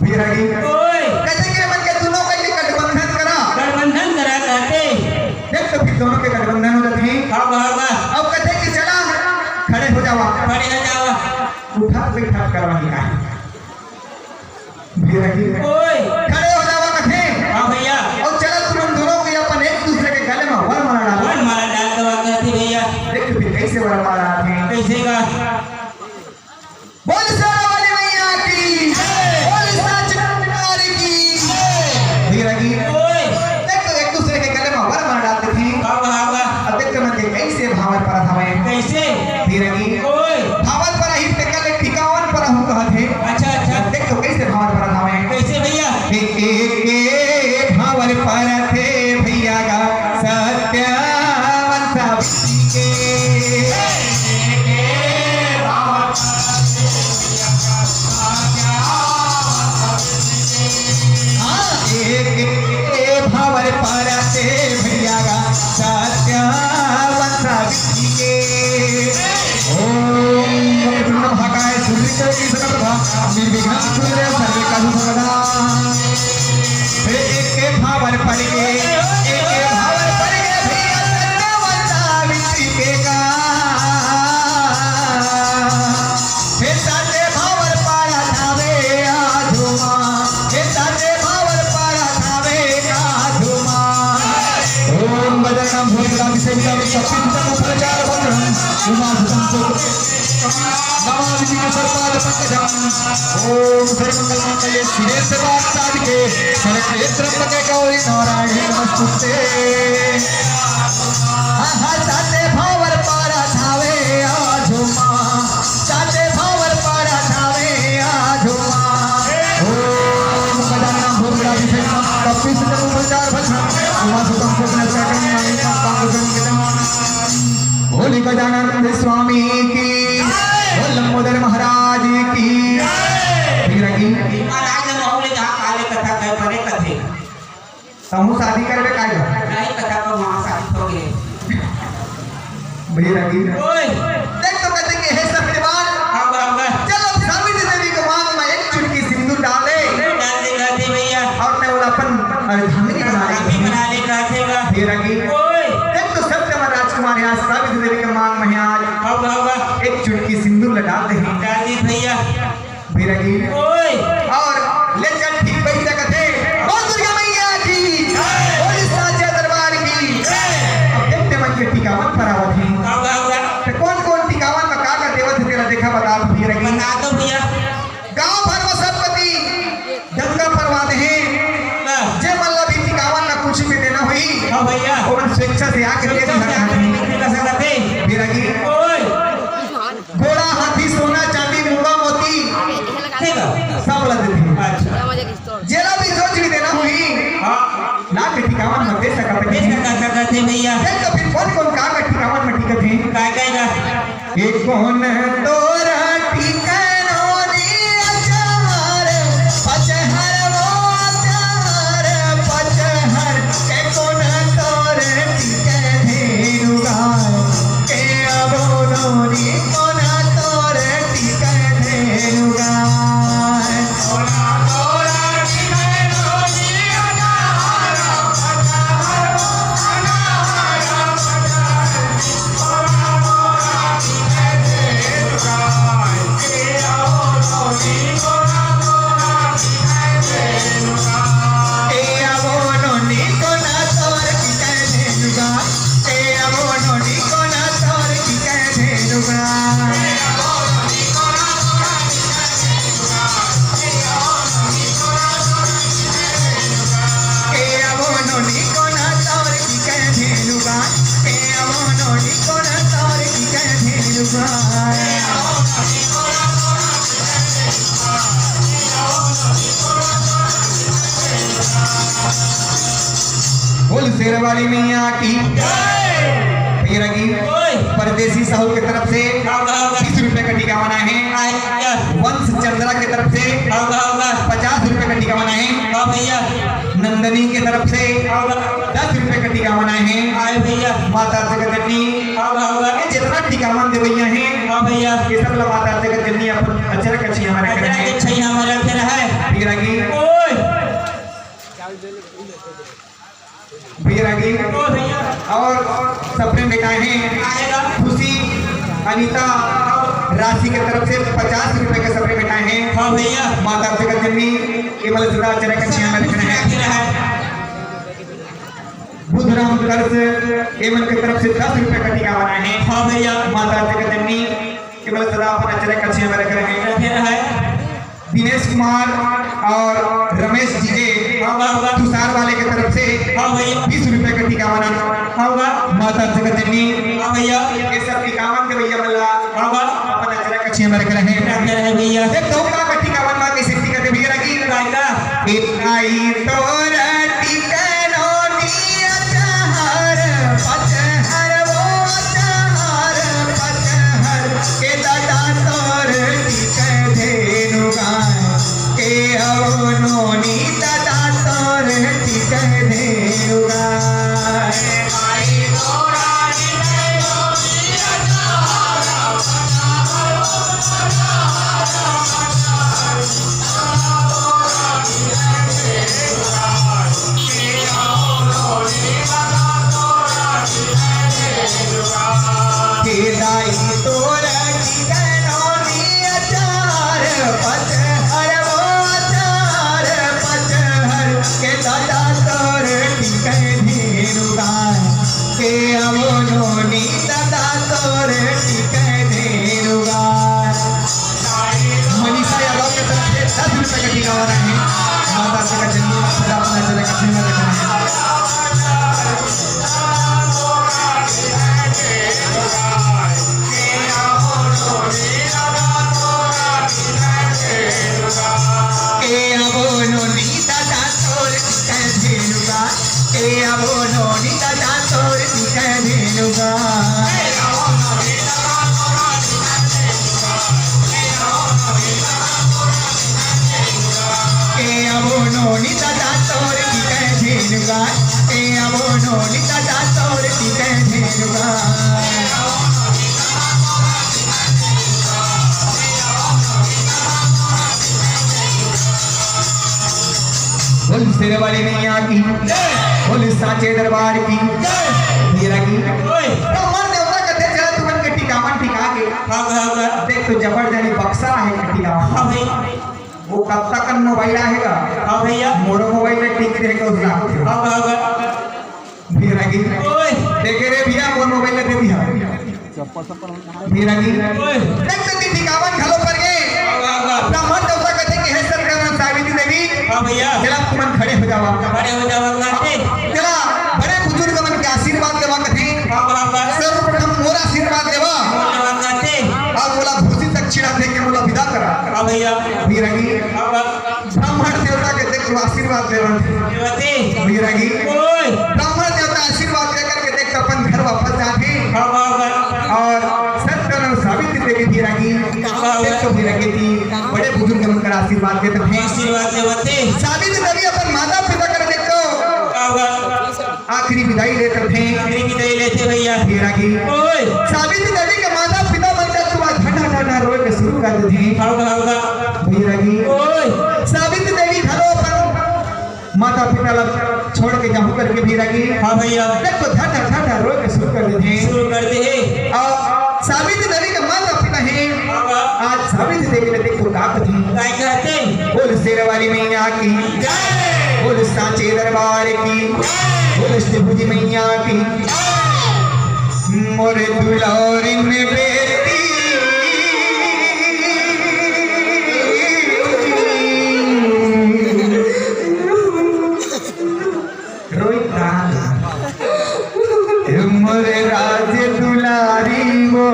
भैया रागी। ओए। कथे के मन के दुनों के, के गठबंधन करा। गठबंधन करा कहते। देख तो फिर दोनों के गठबंधन हो जाते हैं। हाँ, बाबा। अब कथे कि चला खड़े हो जावा। खड़े हो जावा। उठा बैठा करवानी का है। भैया रागी। ओए। खड़े हो जावा कथे। हाँ भैया। और चला तुम दोनों के अपन एक दूसरे के गले में वरमाला डालो। वरमाला डाल देवा कहते भैया। देख तो फिर कैसे वरमाला आते हैं। कैसे का? बोल शेरा वाली मैया की। जय। बोल साच दरबार की। जय। भैया रागी। ओए। देख तो एक दूसरे के गले में वरमाला डालते थे। हाँ, हाँ, हाँ। अब देख तो मन के कैसे भावन परत हवे। कैसे? भैया रागी। ओए। भावन पर ही ते कल टिकावन पर हूँ कहत हे। अच्छा, अच्छा। देख तो कैसे भावन परत हवे। कैसे भैया? एक, एक, एक भावन परत हे भैया गा सत्यवान सावित्री के। हाँ, एक, एक भावन परत हे भैया गा सत्यवान सावित्री के। ओम वक्रतुंड महाकाय सूर्यकोटि समप्रभा निर्विघ्नं कुरु देव सर्वकार्येषु सर्वदा। हे एक के भावन पड़ के, एक के भावन पड़ के भैया सत्यवान सावित्री के का। हे साचे भावन पड़ा थावे आजू माँ, हे साचे भावन पड़ा थावे आजू माँ। ओम गजानन भूतगणाधि सेवितं कपित्थजं उपचार भद्रं उमासुतं नमामि विष्णु सर्वपाद पंकजं। ओम सर्वमंगल मांगल्ये शिवे सर्वार्थ साधिके शरण्ये त्र्यंबके गौरी नारायणी नमस्तुते। आहा, साचे भावर पारा थावे आजो माँ, साचे भावर पारा थावे आजो माँ। ओम गजानन भूतगणाधि सेवितं कपित्थजं उपचार भद्रं उमासुतं नमामि विष्णु सर्वपाद पंकजं। गजानंद स्वामी की, बोल लंबोदर महाराज की। भैरगी। महाराज ने महू ले जहाँ काले कथा कहे परे कथे। तहूँ शादी करबे का गा? नहीं, कथा को वहाँ शादी हो गए। भैरगी। ओए। देख तो कहते कि हे सत्यवान, हाँ, बराबर। चल अब सावित्री देवी के मांग में एक चुटकी सिंदूर डाले। डाल दे, डाल दे भैया। और मैं वो अपन अर्धांगिनी बना ले। अर्धांगिनी बना ले, डाल देगा। भैरगी। ओए। देख तो सत्यवान राजकुमार यहाँ सावित्री देवी के मांग में आज हाँ, बराबर। एक चुटकी सिंदूर लगा दे। डाल दी भैया। भैरगी। ओए। और ले चल ठीक बैठ सकत हे। बोल दुर्गा मैया की। जय। बोल साचा दरबार की। जय। अब देखते मन के टिकावन पर आवत हे। हाँ, हाँ, हाँ। तो कौन कौन टिकावन में का का देवत हे तेला देखा बता दो भैरगी। बता दो भैया। गांव भर में सब पति डंका परवा दे हे। हाँ। जे मन ला भी टिकावन में कुछ भी देना होही। हाँ भैया। ओमन स्वेच्छा से आके दे स्वेच्छा से सकत आके हे। दे सकत हे। भैरगी। ओए। घोड़ा, हाथी, सोना, चांदी, मूंगा, मोती, ठीक है। सब ला देथे। अच्छा। जेला भी जो चीज देना होही, हाँ। ला के टिकावन में दे सकत हे। दे सकत हे भैया। देख तो फिर कौन कौन का का टिकावन में टिकत हे? काय काय का? एक कोन तोरा टिकनो रे अचार, पचहर वो अचार, पचहर। एक कोन तोरा टिकने रुगा। बोल शेर वाली मैया की। भैरगी। ओए। परदेसी साहू के तरफ से हाँ, हाँ, हाँ। बीस रुपए का टिकावन आहे। हाँ, हाँ। वंश चंद्रा के तरफ से हाँ, हाँ, हाँ। पचास रुपए का टिकावन आहे। हाँ, भैया। नंदनी के तरफ से हाँ, हाँ। दस रुपए का टिकावन आहे। हाँ, भैया। माता जगत जननी हाँ, हाँ, हाँ। ये जितना टिकावन देवैया हे, हाँ, भैया। ये सब ला माता जगत जननी अपन अचरक कछिया में रख रहे हैं। अचरक कछिया में रख रहे हैं। भैरगी। ओए। भैरगी। ओ भैया। और सपने में काय हे? आएगा। खुशी, अनिता, राशि के तरफ से पचास रुपए के सपने में काय हे? हाँ भैया। माता जगत जननी, ये वाले सदा अचरक कछिया में रख रहे हैं। रख रहे हैं। बुधराम कर्स एमन के तरफ से दस रुपए का टिकावन आहे। हाँ भैया। माता जगत जननी एमन सदा अपन अचरक कछिया में रख रहे हैं। रखे रहे। दिनेश कुमार और रमेश जी के हाँ, हाँ, हाँ। तुषार वाले के तरफ से हाँ भैया। बीस रुपए का टिकावन आहे। हाँ, हाँ। माता जगत जननी हाँ भैया। ये सब टिकावन के भैया मला हाँ, हाँ। अपन अचरक कछिया में रख रहे हैं। रखे रहे भैया। देख तो का का टिकावन माँ की शक्ति का देवी लगी। काय का? ए आई तोरा टिकनो नी अचहर, पचहर वो अचहर, पचहर। के दादा तोर टिक धेनु गाय, के अवनो नी दादा तोर टिक धेनु गाय। शेर वाली मैया की, बोल साचे दरबार की। हीरा की, ओए। ब्राह्मण देवता कथे, "चला तुमन के टिकावन टिका के।" हाँ, हाँ, हाँ। देख तो जबरदस्ती बक्सा हे के टिकावन। हाँ भाई। वो कब तक मोबाइल आएगा? हाँ भैया। मोरो मोबाइल में टिक रहेगा उस रात के। हाँ, हाँ, हाँ। हीरा की, ओए। देखे रे भैया, मोर मोबाइल में दे दिया। हीरा की, ओए। देख तो टिकावन घलो पर गे। हाँ, हाँ, हाँ। ब्राह्मण देवता कथे कि हे सत्यनारायण सावित्री देवी, हाँ भैया। चला तुमन खड़े हो जावा। खड़े हो जावा, हाँ। चला बड़े बुजुर्ग मन के आशीर्वाद लेवा कथे। हाँ, हाँ, हाँ। सर्वप्रथम मोर आशीर्वाद लेवा। मोर लेवा कथे। अउ मोला भूसी दक्षिणा दे के मोला विदा करा। हाँ भैया। हीरा की, हाँ, हाँ। ब्राह्मण देवता के देख लो आशीर्वाद लेवा। देवते। हीरा की, ओए। ब्राह्मण देवता आशीर्वाद लेकर के देख अपन घर वापस जाथे। हाँ, हाँ, हाँ। अउ सत्यनारायण सावित्री देवी हीरा की, हाँ, हाँ। देख तो हीरा की थी, बड़े बुजुर्ग मन कर आशीर्वाद देते हैं। आशीर्वाद लेवते। सावित्री देवी अपन माता पिता कर देख तो हाँ, हाँ। आखिरी विदाई लेते हैं। आखिरी विदाई लेते भैया। हीरा की, ओए। सावित्री देवी के माता पिता मन कर तुरंत ढाढा ढाढा रोए के शुरू कर देते हैं। हाँ, हाँ, हाँ। हीरा की, ओए। सावित्री देवी घलो अपन माता पिता ला छोड़ के जाहूं करके हीरा की। हाँ भैया। देख तो ढाढा ढाढा रोए के शुरू कर देते हैं। शुरू कर दे। अउ सावित्री देवी के माता पिता हे। हाँ, हाँ। आज सावित्री देवी ने देख तो का कथे। काय कहते? बोल शेर वाली मैया की। जय। बोल साचे दरबार की। जय। बोल अष्टभुजी मैया की। जय। मोर दुलारिन बेटी। रोहित दान। ए मोर राज दुलारी वो,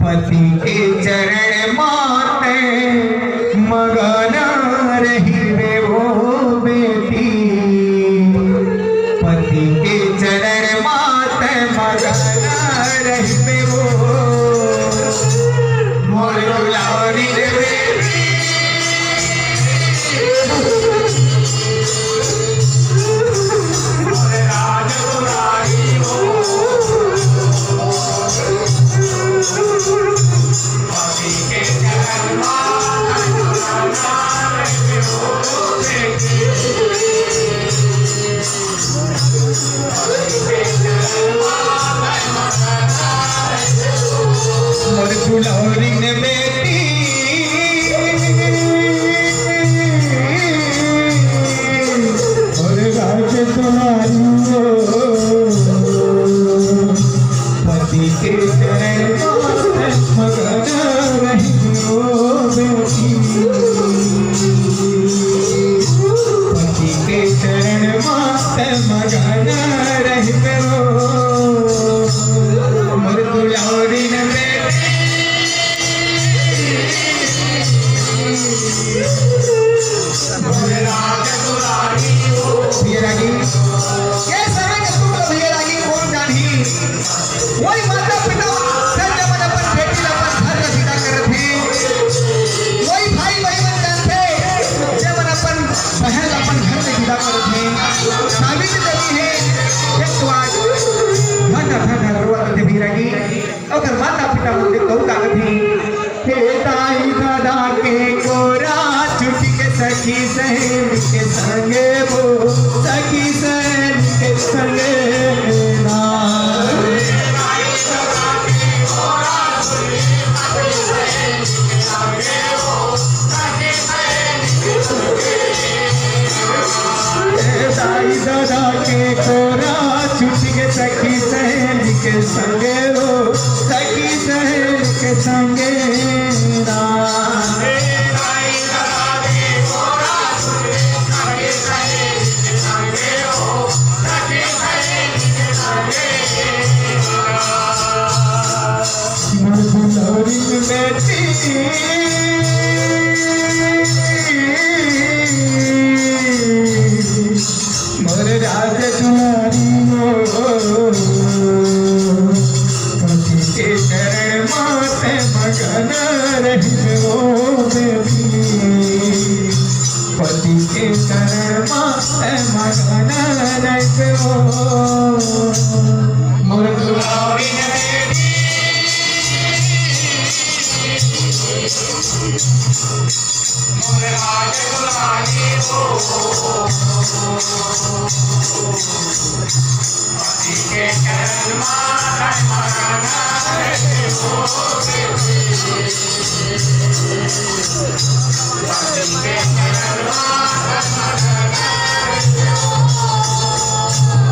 पति के चरण माते मगन रहिबे वो बेटी। पति के चरण माते मगन रहिबे वो। मोर दुलारी रे बेटी। मोर दुलारी ने बेटी, मोर राज दुलारी वो, पति के चरण मात मगन रहियो बेटी। पति के चरण मात मगन रहियो। मोर दुलारी न बेटी। भैया रागी, ये समय के तुम लोग भैया रागी कौन जानही? वही माता पिता मन जब अपन बेटी ला अपन घर में विदा करत हे, वही भाई बहन मन जानथे, जब अपन बहन ला अपन घर में विदा करत हे, सावित्री देवी हे, एक तो आज घटा घटा रोवत हे भैया रागी। ओकर माता पिता मन के कहू का कथे, हे दाई ददा के कोरा छुटि के सखी सहेली के संगे वो, सखी सहेली के संगे ना। ए दाई ददा के कोरा छुटि के सखी सहेली के संगे हो, सखी सहेली के संगे ना। मोर दुलारी बेटी, मोर राज दुलारी वो, पति के चरण मात मगन रहिबे वो बेटी। पति के चरण मात मगन रहिबे वो। मोर दुलारी बेटी।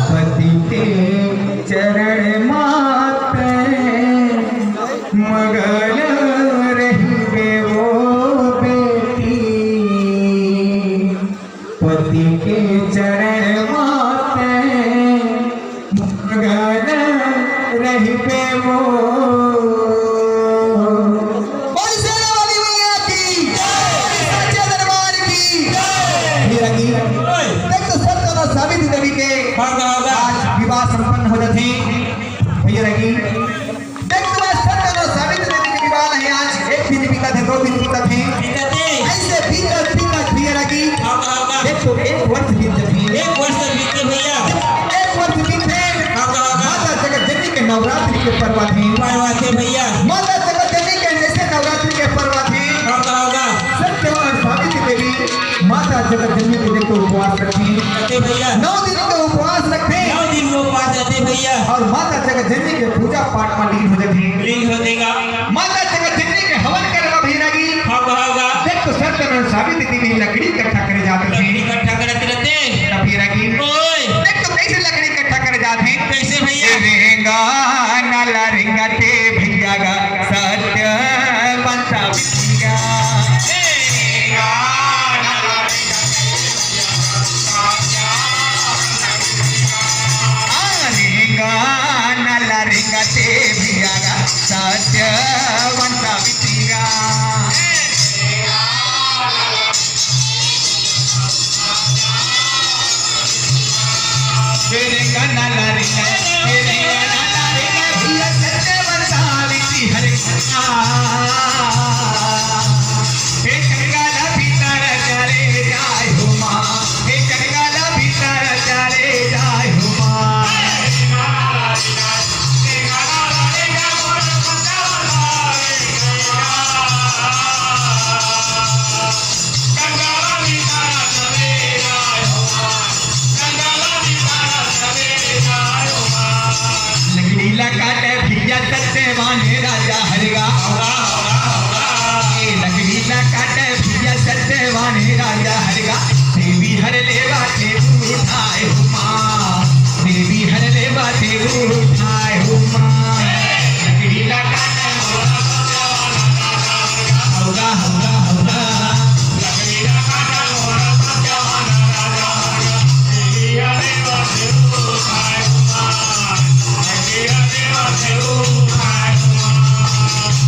पति के चरण मात्र मगन रहिबे वो बेटी, पति के चरण मात्र मगन रहिबे वो। बोल शेरा वाली मैया की, सच्चे दरबार की। ये रंगी, देख तो सत्य और सावित्री देवी के आज विवाह संपन्न हो जाते हैं। भैया रंगी, देख तो आज सत्य और सावित्री देवी के विवाह है, आज एक दिन बीता थे, दो दिन बीता थे, ऐसे बीता बीता भैया रंगी, देख तो एक वर्ष बीत जाते हैं। एक वर्ष बीते भैया। एक वर्ष बीते। माता जगत जननी के नवरात्रि के पर्व थे। पर्व थे भैया। माता जगत जननी के जैसे नवरात्रि के पर्व थे। सत्य और सावित्री देवी माता जगत जननी के देखो उपवास रखी। रखे भैया। नौ दिन के उपवास रखे। नौ दिन के उपवास रखे भैया। और माता जगत जननी के पूजा पाठ में लीन हो जाते। लीन हो जाएगा। माता जगत जननी के हवन करवा भैया रंगी। हाँ, हाँ, हाँ। देख तो सत्य और सावित्री देवी लकड़ी इकट्ठा करे जाते थे। लकड़ी इकट्ठा करते रहते। तब भैया रंगी। ओए। देख तो कैसे लकड़ी इकट्ठा करे जाते हैं। कैसे भैया? रेंगा नाला रेंगा ते भैया गा सत्य बंता बिटिया। आ रेंगा नाला रेंगा ते भैया गा सत्य बंता बिटिया। लकड़ी ला काटे भैया सत्यवान राजा हरगा। ए लकड़ी ला काटे भैया सत्यवान राजा हरगा। देवी हर लेवा के उठाए हो माँ। देवी हर लेवा के उठाए हो माँ। लकड़ी ला काटे हौला, हौला, हौला।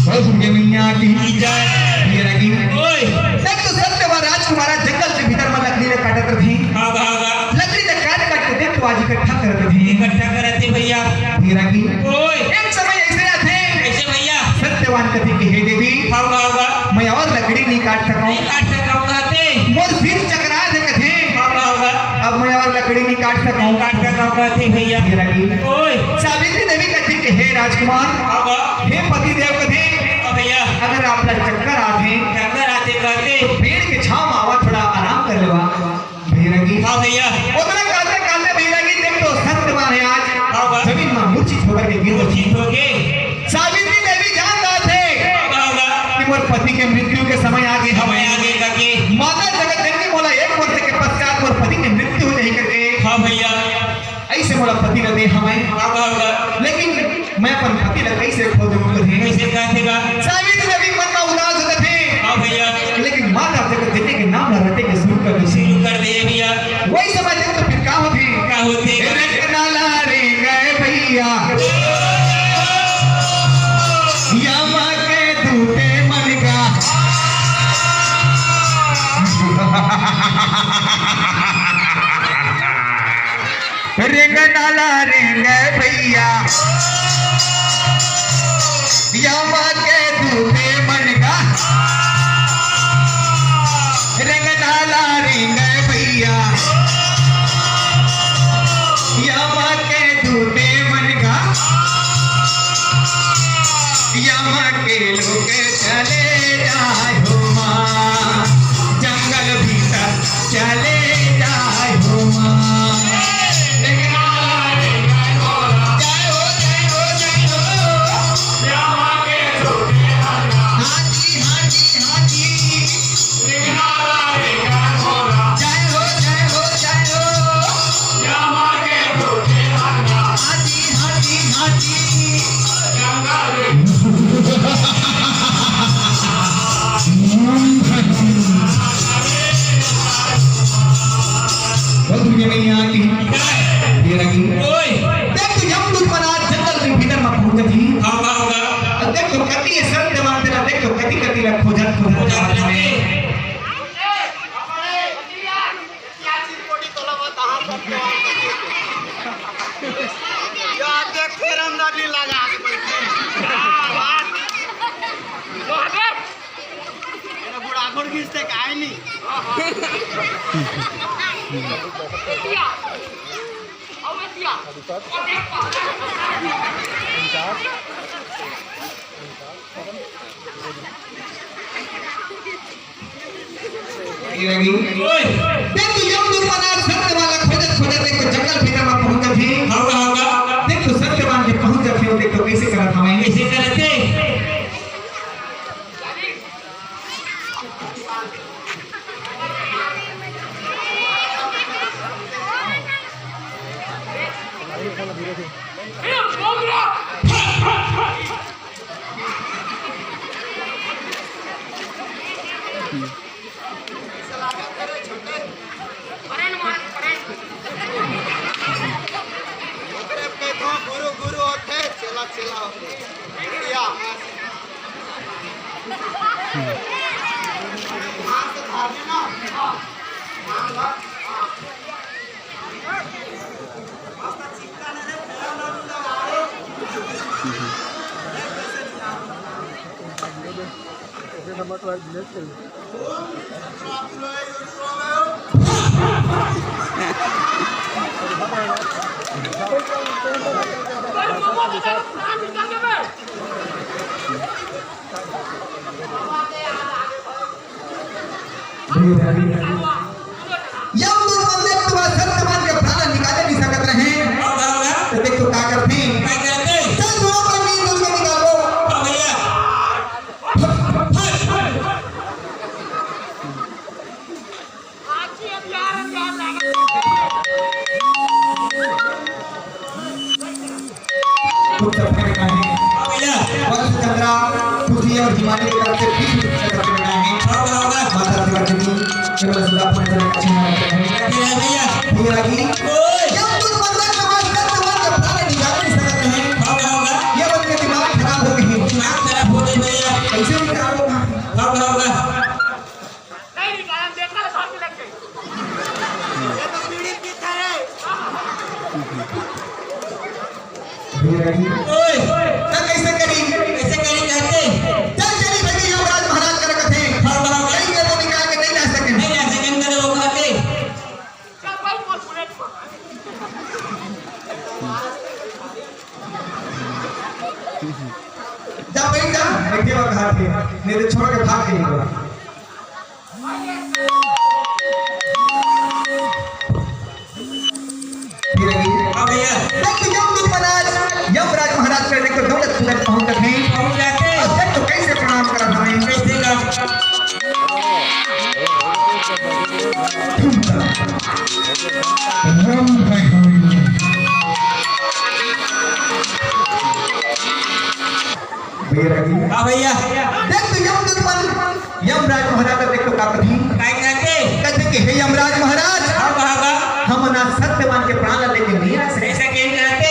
बहुत सुन के मैया की जय। ये लगी। ओए। देख तो सत्य व राजकुमारा जंगल के भीतर में लकड़ी ले काटत रही। हाँ, हाँ, हाँ। लकड़ी ले काट काट के देख तो आज इकट्ठा करत रही। इकट्ठा करत रही भैया। ये लगी। ओए। एक समय ऐसे आथे। कैसे भैया? सत्यवान कथे कि हे देवी, हाँ, हाँ, हाँ। मैं और लकड़ी नहीं काट सकूं। नहीं काट सकूं कहते। मोर सिर चकरा दे कथे। हाँ, हाँ, हाँ। अब मैं और लकड़ी नहीं काट सकूं। काट सकूं कहते भैया। ये लगी। ओए। सावित्री देवी कथे कि हे राजकुमार, हाँ, हाँ। हे पति देव कथे, हाँ भैया। अगर आप ला चक्कर आथे, चक्कर आथे कहते। तो पेड़ के छांव में आवा, थोड़ा आराम कर लेवा। भैरगी। हाँ भैया। ओतना कहते कहते भैरगी देख तो सत्य माने आज हाँ बा। जमीन में मूर्छित होकर के गिर गई। मूर्छित हो गए। सावित्री देवी जान जात हे हाँ बा। कि मोर पति के मृत्यु के समय आ गए। समय आ गए करके। माता जगत जननी मोला एक वर्ष के पश्चात मोर पति के मृत्यु हो जाही करके। हाँ भैया। ऐसे मोला पति न दे हमें। हाँ बा, हाँ बा। लेकिन मैं अपन पति ला कैसे खो दूं कथे। कैसे कहते बा? सावित्री देवी मन में उदास होत हे। हाँ भैया। लेकिन माता जगत जननी के नाम ला रटे के शुरू कर दे। शुरू कर दे भैया। वही समय देख तो फिर का होथे? का होथे? रंगनाला रे गए भैया। यमा के दूते मन का। रंगनाला रेंगे भैया। यमा के दूते मन का। रंगनाला रेंगे भैया। यमा के दूते मन का। यमा के लोग चले जाए हो माँ। बहुत दुनिया में यहाँ की ये रही। ओए। देख तो यमदूत मन आज जंगल के भीतर में पहुंच जाती। हाँ, हाँ, हाँ। और देख तो कति ये संत मानते ना, देख तो कति कति ला खोजत खोजत खोजत जात हवे। महादेव। बुढ़ाखोर खींचते काहे नहीं? ये रही। ओए। देख तो यमदूत मन आज सत्यवान ला खोजत खोजत देख तो जंगल भीतर में पहुंच जाथे। हाँ, हाँ, हाँ। देख तो सत्यवान के पहुंच जाथे, देख तो कैसे करत हवे। कैसे करत हे? ओकरे कहिथों गुरु गुरु होथे, चेला चेला होथे। बढ़िया। हाथ से धार देना। यमदूत मन देख तो सत्यवान के प्राण निकाले नहीं सकत रहे। तो देख तो का करथे? चल, दोनों पर नींद उनके निकालो। कुछ चक्कर में है। भैया। वंश चंद्रा, खुशी और हिमानी की तरफ से बीस रुपए का चक्कर में है। माता शिवा जी की केवल सुधा पूर्ण जन का चिन्ह रखते हैं। भैया, भैया। भैया जी। ओए। जब तुम मंदिर में मास्टर तो मन के बाहर निकाल नहीं सकते हैं। ये बन के दिमाग खराब हो गई। दिमाग खराब हो गई भैया। कैसे निकाल होगा? नहीं निकाला, देखा तो साथ में लग गए। ये तो पीड़ित की तरह है। भैया जी। ओए, तब कैसे करी? कैसे करी कहते? चल चली भैया, यमराज महाराज कर कथे। हाँ, हाँ, हाँ। कहीं के तो निकाल के नहीं ला सके। नहीं ला सके, अंदर वो कहते। चल भाई, बोल, बोले। जा भाई जा, बैठे हुआ घर पे, नहीं तो छोड़ के भाग गई होगा। फिर अभी हाँ भैया। देख तो यमदूत महाराज, यमराज महाराज के देख तो दौड़त दौड़त पहुंच गए। पहुंच जाते। और देख तो कैसे प्रणाम करत हवे। कैसे का? राम भाई। भैया रागी। हाँ भैया। देख तो यमदूत मन, यमराज महाराज का देख तो का कही। काय कहते? कहते कि हे यमराज महाराज, हाँ, हाँ, हाँ। हम ना सत्यवान के प्राण लेके नहीं आ सकते। ऐसा क्यों कहते?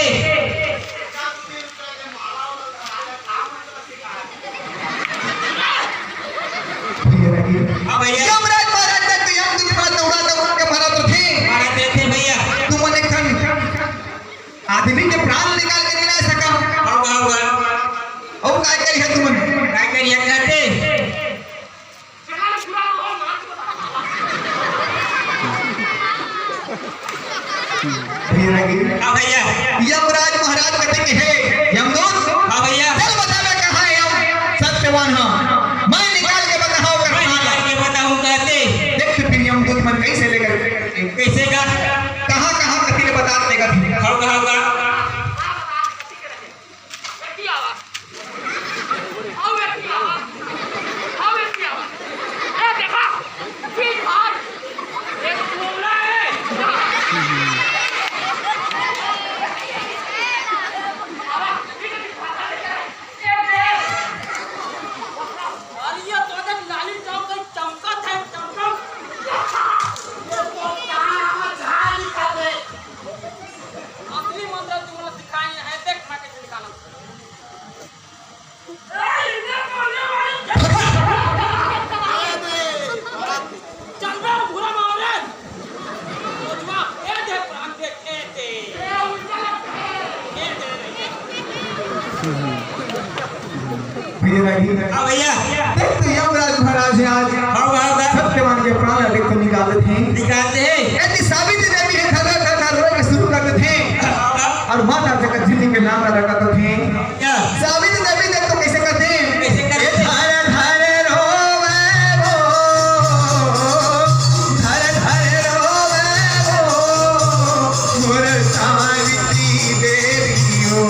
भैया रागी। हाँ भैया। यमराज महाराज देख तो यमदूत मन दौड़ा दौड़ा के मारा तो थे। मारा थे भैया। तुमन एक ठन आदमी के प्राण निकाल के नहीं ला सका। हाँ, हाँ, हाँ। और काय करिया तुमन? काय करिया कहते? भैया रागी। हाँ भैया। यमराज महाराज कहते कि हे यमदूत, हाँ भैया। चल बतावे कहाँ है हम सत्यवान हम। मैं निकाल के बताऊँ कर मैं प्राण। निकाल के बताऊँ कहते। देख तो फिर यमदूत मन कैसे लेकर कैसे का? कहाँ कहाँ कथी ले बता देगा? हाँ, हाँ, हाँ। भैया रागी। हाँ भैया। देख तो यमराज महाराज हे आज। हाँ, हाँ, हाँ। सत्यवान के प्राण देख तो निकालत हे। निकालत हे। यदि सावित्री देवी हे, धर, धर, धर, धर, रोए के शुरू कर देथे। हाँ, हाँ। अउ माता जगत जननी के नाम ला रटत हे। क्या? सावित्री देवी देख तो कइसे करथे? कइसे करथे? ए धर धर रोवे वो, धर धर रोवे वो, मोर सावित्री देवी हो।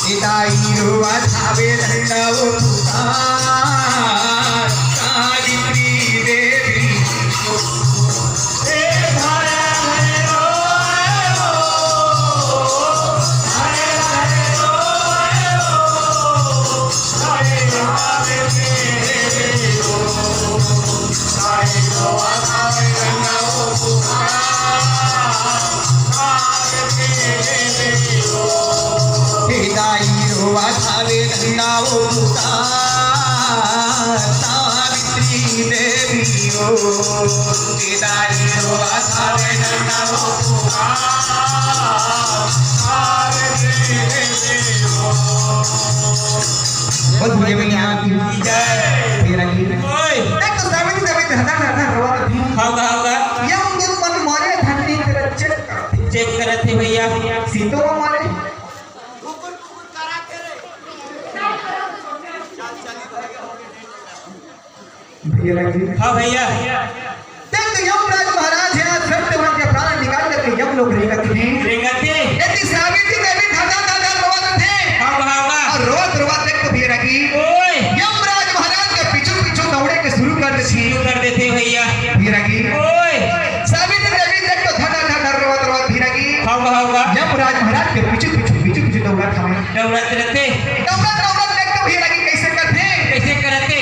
ए दाई रोवा धावे धंडा वो पुकार, सावित्री देवी हो। बोल भैया, भैया की जय। भैया की। ओए। देख तो सावित्री देवी धर धर धर रोवत हे। हाँ, हाँ, हाँ। यमदूत मन मारे धरती तेरा चेक करत हे। चेक करत हे भैया। सीतो मारे। भैया रागी। हाँ भैया। देख तो यमराज महाराज हे, सत्यवान के प्राण निकाल करके यम लोग रेंगत हे। रेंगत हे। यदि सावित्री देवी धर धर धर धर रोवत हे। हाँ, हाँ, हाँ। अउ रोवत रोवत देख तो भैया रागी। ओए। यमराज महाराज के पीछू पीछू दौड़े के शुरू कर देथे। शुरू कर देथे भैया। भैया रागी। ओए। सावित्री देवी देख तो धर धर धर धर रोवत रोवत भैया रागी। हाँ, हाँ, हाँ। यमराज महाराज के पीछू पीछू पीछू पीछू दौड़त हवे। दौड़त रथे। दौड़त दौड़त देख तो भैया रागी कइसे करथे। कइसे करथे?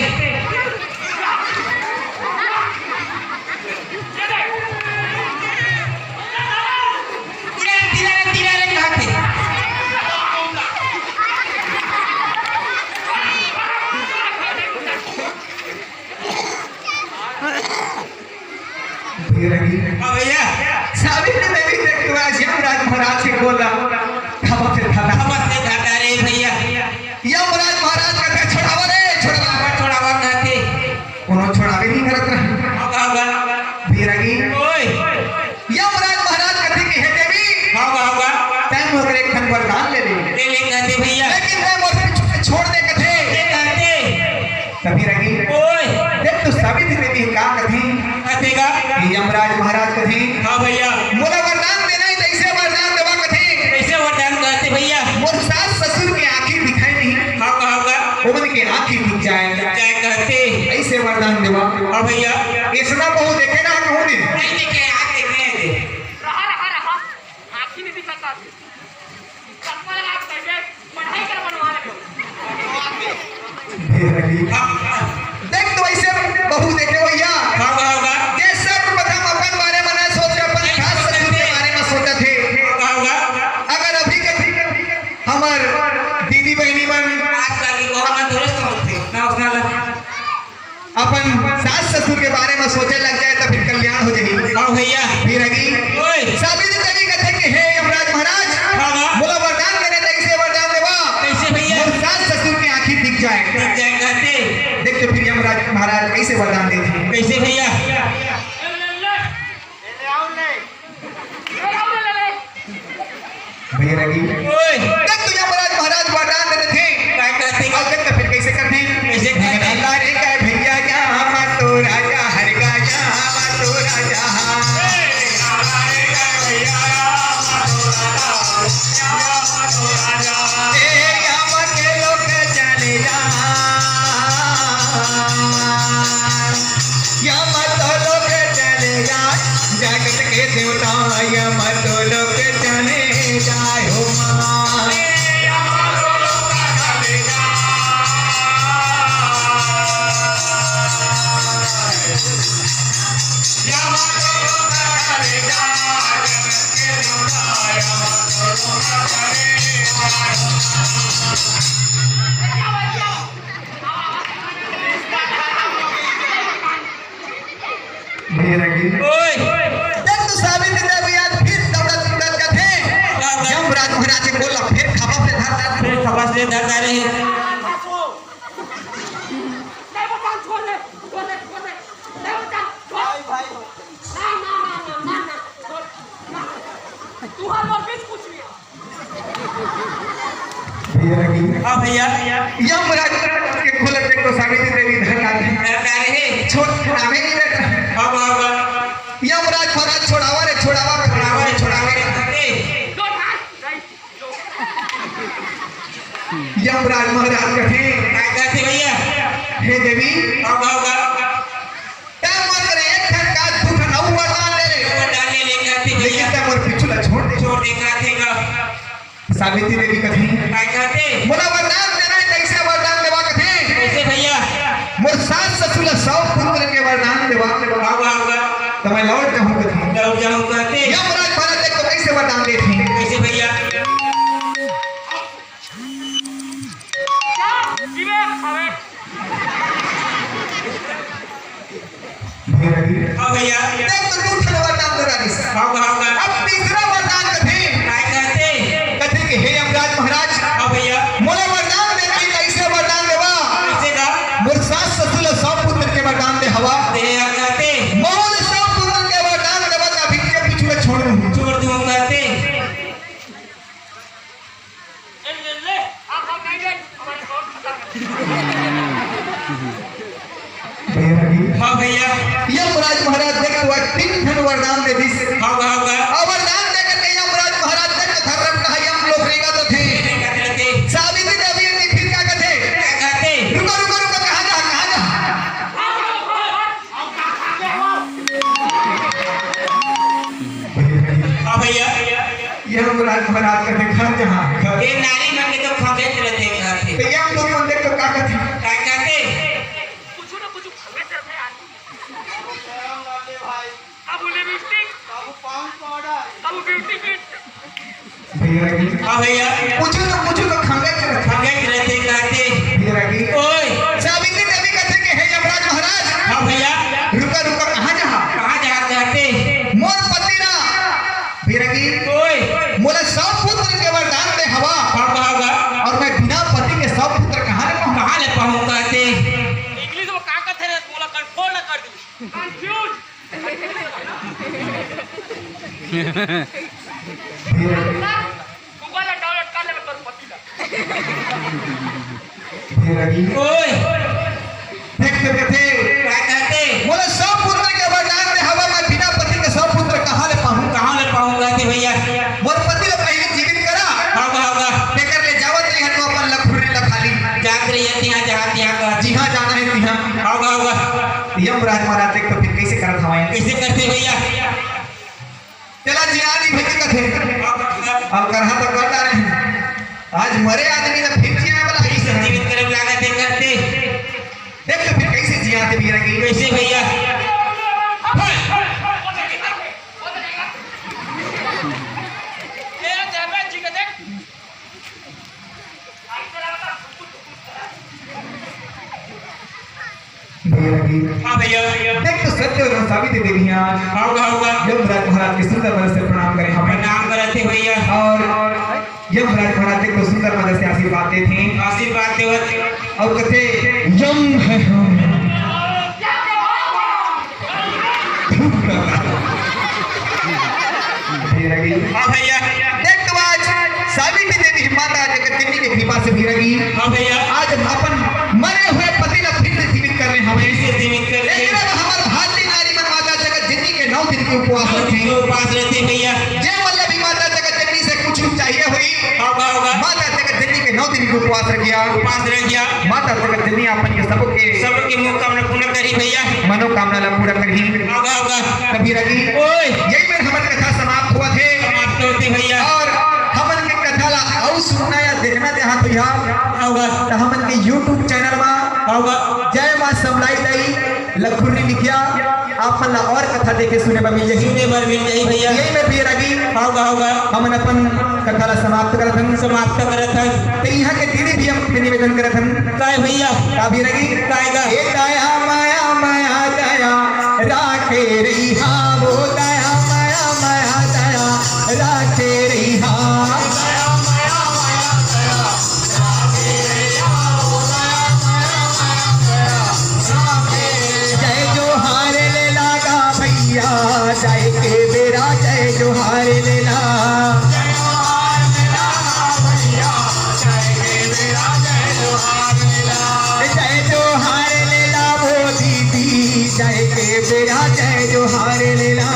तिरा रे, तिरा रे, तिरा रे, कहाथे। भैया रागी। हाँ भैया। सावित्री देवी देख तो आज यमराज महाराज के गोला खपा से धरा। खपा से धरा रे भैया। यमराज महाराज कथे, "छोड़ावा रे, छोड़ावा।" छोड़ावा कथे। कोनो छोड़ावे नहीं करत रहे। हाँ, हाँ, हाँ। भैया रागी। ओए। यमराज महाराज कथे कि हे देवी, हाँ, हाँ, हाँ। तैं मोर एक ठन वरदान ले ले। ले ले कथे भैया। लेकिन तैं मोर पीछू से छोड़ दे कथे। ले कथे। त भैया रागी। ओए। देख तो सावित्री देवी का कथे। कथे का? कि यमराज महाराज कथे। हाँ भैया। मोला वरदान देना हे त अइसे वरदान देवा कथे। कइसे वरदान कथे भैया? मोर सास ससुर के आँखी दिखय नहीं। हाँ, हाँ, हाँ। ओमन के आँखी दिख जाय। दिख जाय कथे। अइसे वरदान देवा। हाँ भैया। अइसना बहू देखे ना कहूँ दिन। नहीं देखे, आज देखे, आज देखे। रहा, रहा, रहा। आँखी नहीं दिखत हे। चप्पल आप पहले पढ़ाई कर बनवा ले। देख तो अइसे बहू देखे भैया। हाँ, हाँ, हाँ। जे सर्वप्रथम अपन बारे में ना सोचे, अपन सास ससुर के बारे में सोचत हे। हाँ, हाँ। अगर अभी के हमर दीदी बहिनी मन आजकल के कोरोना दुरुस्त होथे। ना उसना लग अपन सास ससुर के बारे में सोचे लग जाय त फिर कल्याण हो जाही। हाँ भैया। भैया रागी। ओए। सावित्री देवी कथे कि हे यमराज महाराज, हाँ, हाँ। मोला वरदान देना हे त अइसे वरदान देवा। कइसे भैया? मोर सास ससुर के आँखी दिख जाय। दिख जाय कथे। देख तो फिर यमराज महाराज कइसे वरदान देथे। कइसे भैया? भैया रागी। ओए। देख तो यमराज महाराज वरदान दे देथे। काय करथे? अउ देख तो फिर कइसे करथे? कइसे करथे? अल्लाह रे काय भैया, या हम तो राजा हर का, या हम तो राजा। ए, यम के लोक चले जा। यम तो लोक चले जाय, जगत के देवता यम तो लोक चले जाय हो माँ। भैया रागी। ओए। देख तो सावित्री देवी आज फिर दौड़त दौड़त जाथे। यमराज महाराज के गोला फिर खपा से धर धर। फिर खपा से धरता रहे। भैया लगी। हाँ भैया। यमराज के खुलत देखो सावित्री देवी धरना दी। धरता रहे। छोड़, छोड़ावे नहीं रहता। अब, अब। यमराज महाराज छोड़ावा रे, छोड़ावा, छोड़ावा रे, छोड़ावा रे। यमराज महाराज कथे, काय कथे भैया? हे देवी, अब, अब। तैं मोर बर एक ठन का दू ठन अउ वरदान दे रे। वरदान ले लेकर थे लेकिन भैया। तैं मोर पिछू ला छोड़ दे। छोड़ दे, कहा थे का? सावित्री देवी कथे, काय कथे? मोला वरदान देना हे, कइसे वरदान देवा कथे? कइसे भैया? मोर सास ससुर ला सौ पुत्र के वरदान देवा। वाह, वाह, वाह। त मैं लौट जाहूं कथे। लौट जाहूं कथे। यमराज महाराज देख तो कइसे वरदान देथे? कइसे भैया? भैया जी। हाँ भैया। देख तो दू ठन वरदान दे रहिस। हाँ, हाँ, हाँ। अब तीसरा वरदान कथे। काय कथे? कथे कि हे यमराज महाराज, हाँ भैया। मोला वरदान दे के कइसे वरदान देवा? कइसे का? मोर सास ससुर ला सौ पुत्र के वरदान दे हवा। दे हवा कथे। मोर सौ पुत्र के वरदान देवा त अभी के पिछू ला छोड़ दूं। छोड़ दूं कथे। भैया जी। हाँ भैया। यमराज महाराज देख तो तीन ठन वरदान दे दिस। हाँ, हाँ, हाँ। अउ वरदान दे करके यमराज महाराज देख तो धर्म कहा यम लोग रेंगत थे। रेंगत थे। सावित्री देवी ने फिर का कथे? का कथे? रुको, रुको, रुको, कहाँ जा, कहाँ जा? हाँ भैया। यमराज महाराज कथे, "घर जहाँ, घर।" ये नारी मन के तो खंगेच रहते घर से। तो ये हम लोग मन देख तो का कथे? का कहते? कुछ ना कुछ खंगेच रहते यार। अब लिपस्टिक, अब पाउच पाउडर, अब ब्यूटी किट। भैया जी। हाँ भैया। कुछ तो, कुछ तो खंगेच रहते। खंगेच रहते कहते। भैया जी। ओए। सावित्री देवी कथे कि हे यमराज महाराज। हाँ भैया। रुका, रुका, कहाँ जहाँ? कहाँ जहाँ कहते? मोर पति ला भैया जी। ओए। मोला सौ पुत्र के वरदान दे हवा। हाँ, हाँ, हाँ। अउ मैं बिना पति के सौ पुत्र कहाँ ले पाहूँ? कहाँ ले पाहूँ कहते? इंग्लिश में का कहते रे? मोला कंट्रोल ना कर दी। कंफ्यूज। भैया जी। गूगल ला डाउनलोड कर ले तोर पति ला। भैया जी। ओए। देख तो कथे। का कहते? मोला सौ पुत्र के वरदान दे हवा, मैं बिना पति के सौ पुत्र कहाँ ले पाहूँ? कहाँ ले पाहूँ कहते भैया? मोर पति ला पहले जीवित करा। हाँ, हाँ, हाँ। तेकर ले जावत रही है तो अपन लखुरी ला खाली। जात रही है तिहाँ जहाँ तिहाँ का। जिहाँ जाना हे तिहाँ। हाँ, हाँ, हाँ। यमराज महाराज देख तो फिर कइसे करत हवय? कइसे करथे भैया? चला जिया दी भैया कथे। अब करहा तो कर डारे हे। आज मरे आदमी ला फिर जिया वाला फिर से जीवित करे लागत हे कहते। देख तो फिर कइसे जियाथे भैया जी। कइसे भैया? भैया जी। हाँ भैया। देख तो सत्य और सावित्री देवी हैं आज। आओगा, आओगा। यमराज महाराज के सुंदर मन से प्रणाम करे हवय। प्रणाम करत हे भैया। और यमराज महाराज देख तो सुंदर मन से आशीर्वाद देथे। आशीर्वाद देवत। और कथे, "यम है हम।" भैया जी। हाँ भैया। देख तो आज सावित्री देवी माता जगत जननी के कृपा से भैया जी। हाँ भैया। आज हम अपन मरे हुए पति ला फिर से जीवित कर रहे हैं। फिर से जीवित कर रहे हैं। लेकिन अब हमर भारतीय नारी मन माता जगत जननी के नौ दिन के उपवास रखे। उपवास रखे भैया। जे मतलब भी माता जगत जननी से कुछ भी चाहिए होई। हाँ, हाँ, हाँ। माता जगत जननी के नौ दिन के उपवास रखिया। उपवास रखिया। माता जगत जननी अपन के सबके सबके मनोकामना पूर्ण करी भैया। मनोकामना ला पूरा करही। हाँ, हाँ, हाँ। कभी रही। ओए। यही में हमर कथा समाप्त होवत हे। समाप्त होत हे भैया। और हमन के कथा ला अउ सुनना या देखना चाहत हो यहाँ, हाँ, हाँ। तो हमन के YouTube channel मा हाँ, हाँ। जय माँ समलाई दाई लखुर्री लिखिया, आप मन ला और कथा देखे सुने बर मिल जाही। सुने बर मिल जाही भैया। यही में भैया जी। हाँ, हाँ, हाँ। हमन अपन कथा ला समाप्त करत हन। समाप्त करत हन। तो यहाँ के दीदी भी हम निवेदन करत हन। काय भैया? का भैया जी? काय का? ए दया माया माया दया राखे रहिहा, वो दया माया माया दया राखे रहिहा। जय के बेरा जय जोहार लेला।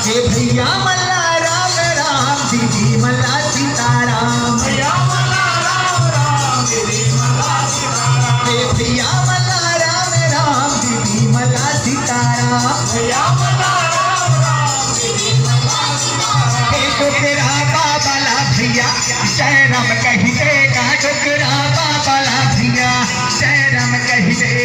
हे भैया मल्ला राम राम, दीदी मल्ला सीताराम। हे भैया मल्ला राम राम, दीदी मल्ला सीताराम। हे डोकरा बाबा ला भैया जय राम कहि दे, का डोकरा बाबा ला भैया जय राम कहि दे।